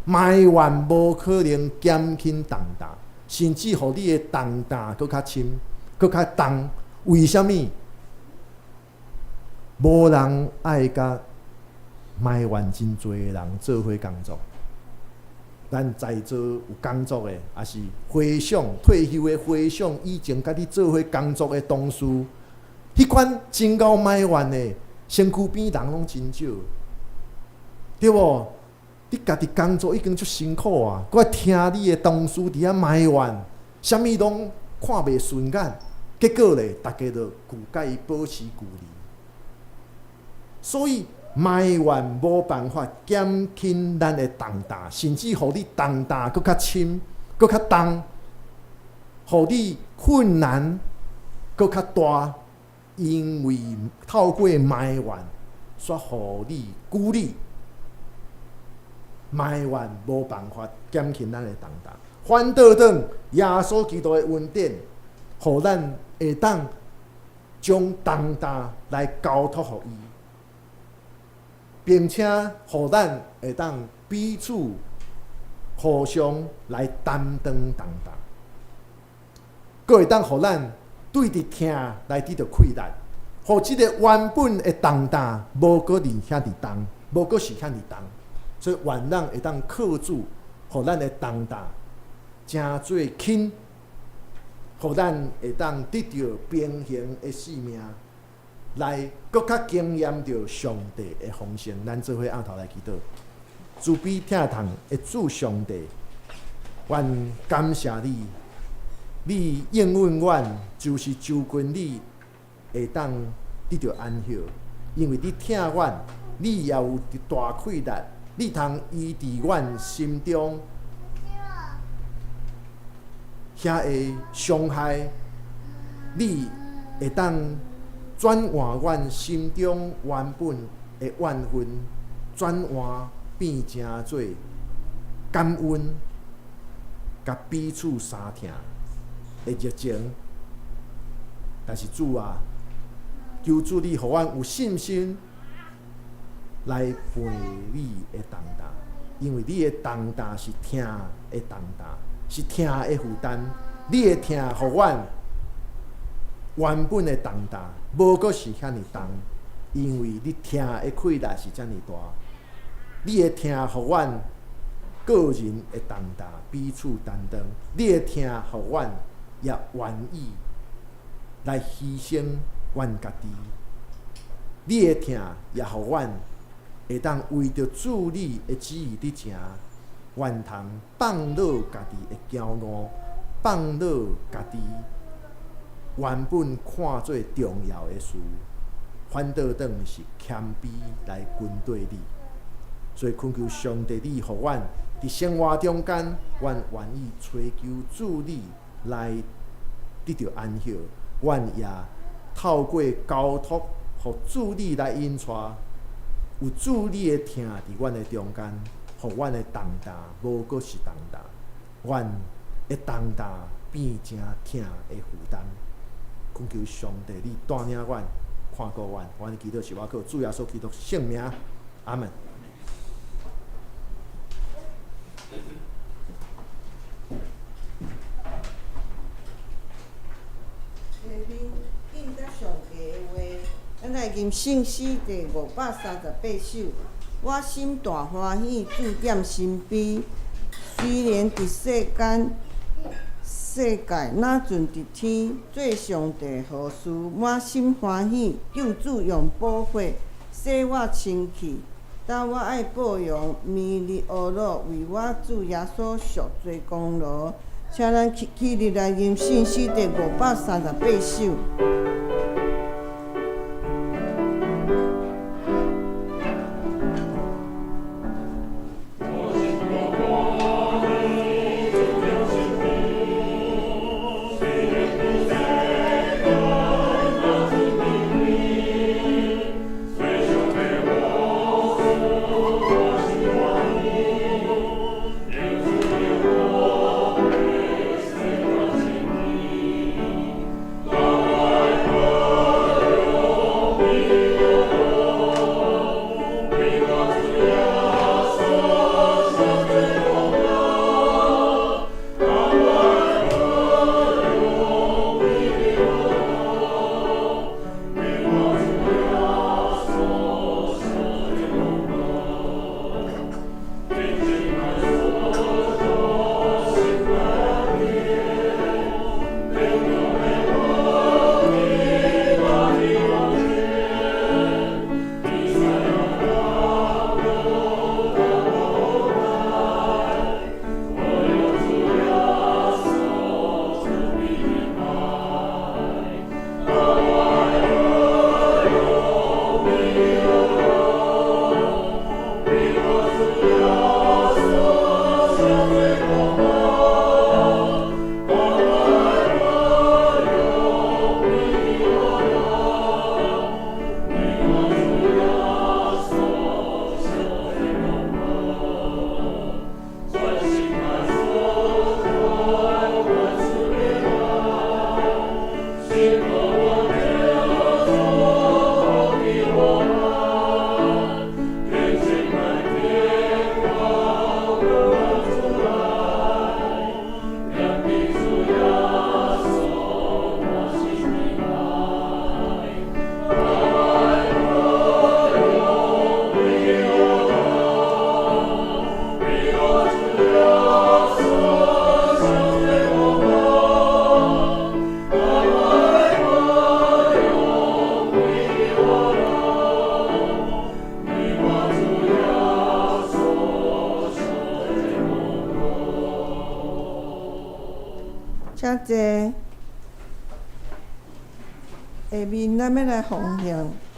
埋怨無可能減輕重擔，甚至予你的重擔閣較深、閣較重。為啥物？無人愛佮埋怨真濟的人做伙工作。咱在座有工作的，抑是回想退休的回想以前佮你做伙工作的同事，彼款真𠢕埋怨的，身軀邊人攏真少，對無？你家己工作已經足辛苦啊，閣愛聽你的同事佇遐埋怨，啥物攏看袂順眼，結果咧，逐家就共伊保持距離。所以埋怨無辦法減輕咱的重擔，甚至予你重擔閣較深、閣較重，予你困難閣較大，因為透過埋怨，煞予你孤立。埋怨無辦法減輕咱的重擔，反倒轉耶穌基督的恩典，予咱會當將重擔來交託予伊，並且予咱會當彼此互相來擔當重擔，閣會當予咱對佇疼來得著氣力，予這个原本的重擔無閣爾遐爾重，無閣是遐爾重，所以願咱會當靠主，予咱的重擔成做輕，予咱會當得著平衡的生命，來閣較經驗著上帝的豐盛。咱做伙徹頭來祈禱，慈悲疼痛的主上帝，阮感謝你，你應允阮，就是就近你會當得著安息，因為你疼阮，你也有大氣力，你通醫治阮心中遐个傷害，你會當轉換阮心中原本的怨恨，轉換變成做感恩，佮彼此相疼的熱情。但是主啊，求主你予阮有信心來背你的重擔，因為你的重擔是疼的重擔，是疼的負擔。你的疼予阮原本的重擔無閣是遐爾重，因為你疼的氣力是遮爾大。你的疼予阮個人的重擔彼此擔當，你的疼予阮也願意來犧牲阮家己。你的疼也予阮會當為著主你的旨意佇行，願通放落家己的驕傲，放落家己原本看做重要的事，反倒轉是謙卑來跟綴你。所以懇求上帝，你予阮佇生活中間，阮願意揣求主你來得著安息。阮也透過交託，予主你來引帶，有主你的疼佇阮的中間，予阮的重擔無閣是重擔，阮的重擔變成疼的負擔。懇求上帝，你帶領阮，看顧阮，阮祈禱是倚靠主耶穌基督聖名，阿門。下面應答上帝的話，咱來吟聖詩第538首。我心大歡喜，主踮身邊。雖然佇世間世界若盡佇天，做上帝好事，滿心歡喜。救主用寶血洗我清氣，當我愛報揚明日烏魯，為我主耶穌贖罪功勞。請咱起起立來吟聖詩第538首。我心大歡喜，主踮身邊，雖然佇世間若盡佇天，做上帝好事，滿心歡喜，救主用寶血洗我清氣，當我愛下面咱欲來奉獻，奉獻，請吉南執事佮民兵執事來司獻。下面我欲來報告，請咱掀開週報。報告事項第一項，請教會兄兄弟姊妹會使去彼招待桌領取2023年10月到12年的事工分擔表，並且根據事工的分配預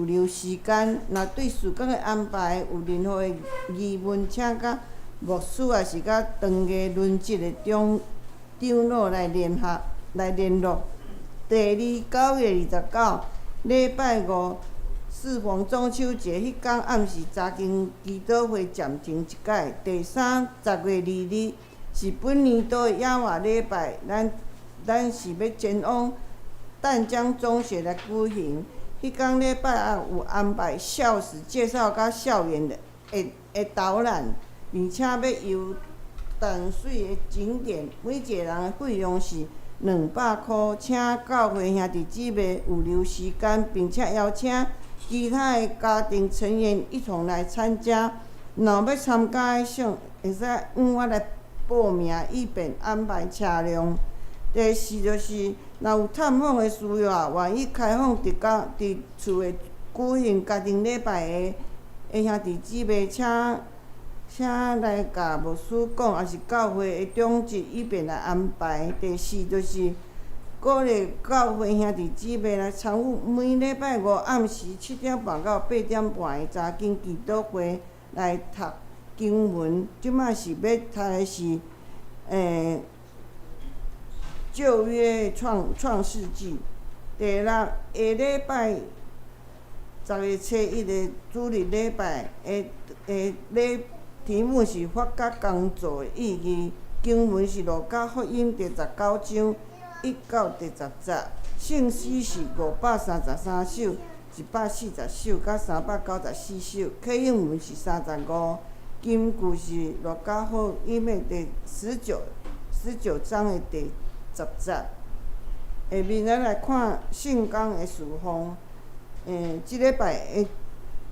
留時間。若對事工的安排有任何的疑問，請佮牧師抑是佮當家輪值的長長老來聯合來聯絡。第二，9月29，禮拜五，適逢中秋節，彼工暗時查經祈禱會暫停一擺。第三，10月22是本年度的野外禮拜，咱咱是欲前往淡江中學來舉行。彼工禮拜也有安排校史介紹佮校園的的的導覽，而且欲遊淡水的景點，每一个人的費用是200箍。請教會兄弟姊妹預留時間，並且邀請其他的家庭成員一同來參加。若欲參加的，想會使向我來報名，以便安排車輛。第四就是，若有探訪的需要，願意開放佇家佇厝內舉行家庭禮拜的的兄弟姊妹，請請來共牧師講，抑是教會的長執，以便來安排。第四就是，鼓勵教會兄弟姊妹來參與每禮拜五暗時7點半到8點半的查經祈禱會來讀經文。這擺是欲讀的是，舊約創創世紀。第六，下禮拜10月初1的主日禮拜的的禮題目是發覺工作的意義，經文是路加福音第19章1到第10節，聖詩是533首、140首佮394首，啟應文是35，金句是路加福音的第十九十九章的第十節。下面咱來看聖工的事奉，這禮拜的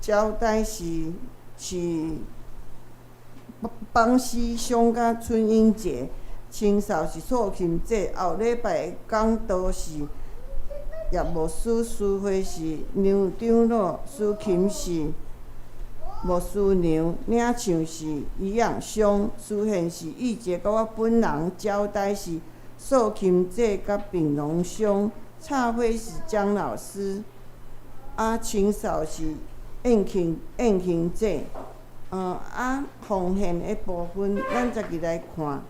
交代是是。邦西鄉佮春英節，清掃是素琴節，後禮拜的講道是葉牧師，司會是梁長老，司琴是牧師娘，領唱是余養松，司獻是玉潔，佮我本人交代是素琴姐佮炳榮兄，插花是江老師，啊，清掃是燕慶燕慶姐。啊，奉獻的部分，咱再入來看。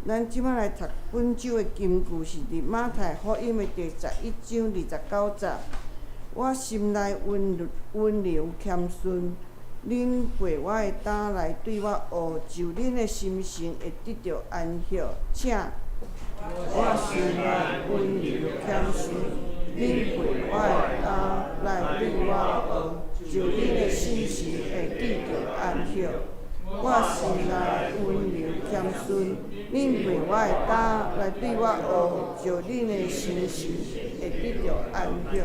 咱這擺來讀本週的金句是佇馬太福音的第11章29節。我心內溫溫柔謙遜，恁背我的擔來對我學，就恁的心神會得著安息。請我心內溫柔謙遜，恁背我的擔來對我學，就恁的心神會得著安息。我心內溫柔謙遜，恁背我的擔來對我學，就恁的心神會得著安息。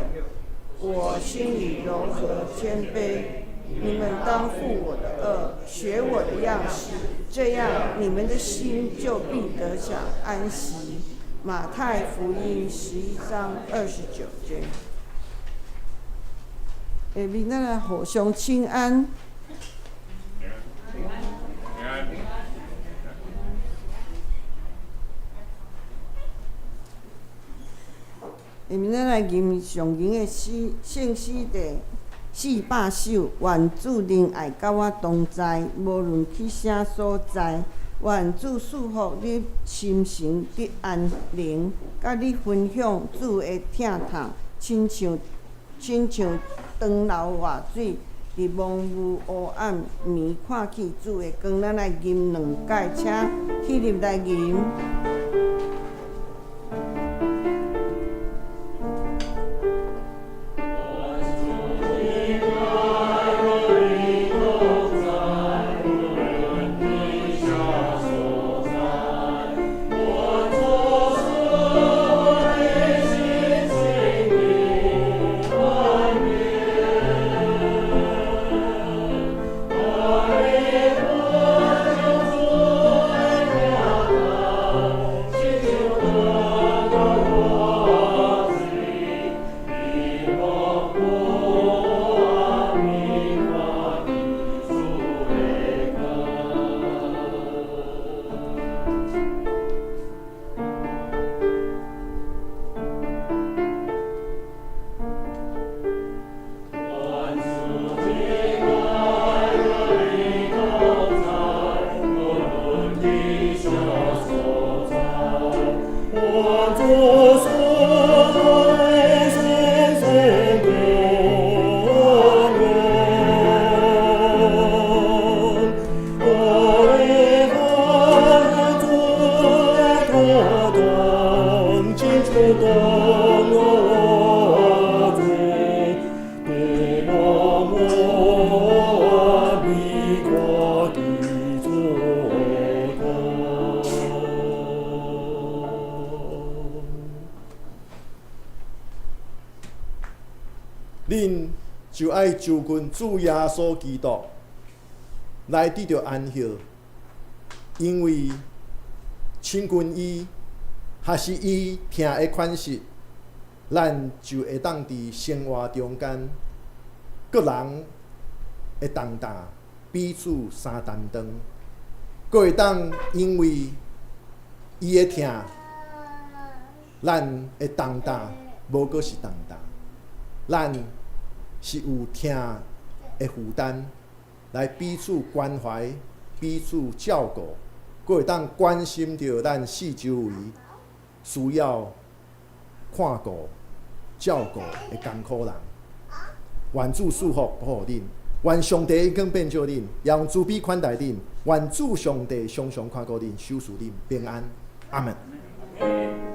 我心裡柔和謙卑，你們當負我的軛，學我的樣式，這樣你們的心就必得享安息。馬太福音11章29節。下面咱來互相請安。平安。下面咱來吟上吟的詩，聖詩第400首。願主仁愛佮我同在，無論去啥所在。願主賜福你心神得安寧，佮你分享主的疼痛，親像長流活水，佇濛霧烏暗暝看見主的光。咱來吟兩擺，請起立來吟。恁就愛就近主耶穌基督來得著安息，因為親近伊，學習伊疼的款式，咱就會當佇生活中間，個人的重擔彼此相擔當，閣會當因為伊的疼，咱的重擔無閣是重擔，咱是有疼的負擔，來彼此關懷、彼此照顧，閣會當關心著咱四周圍需要看顧、照顧的艱苦人。願主賜福保護恁，願上帝恩光遍照恁，也用慈悲款待恁。願主上帝常常看顧恁，守持恁平安。阿門。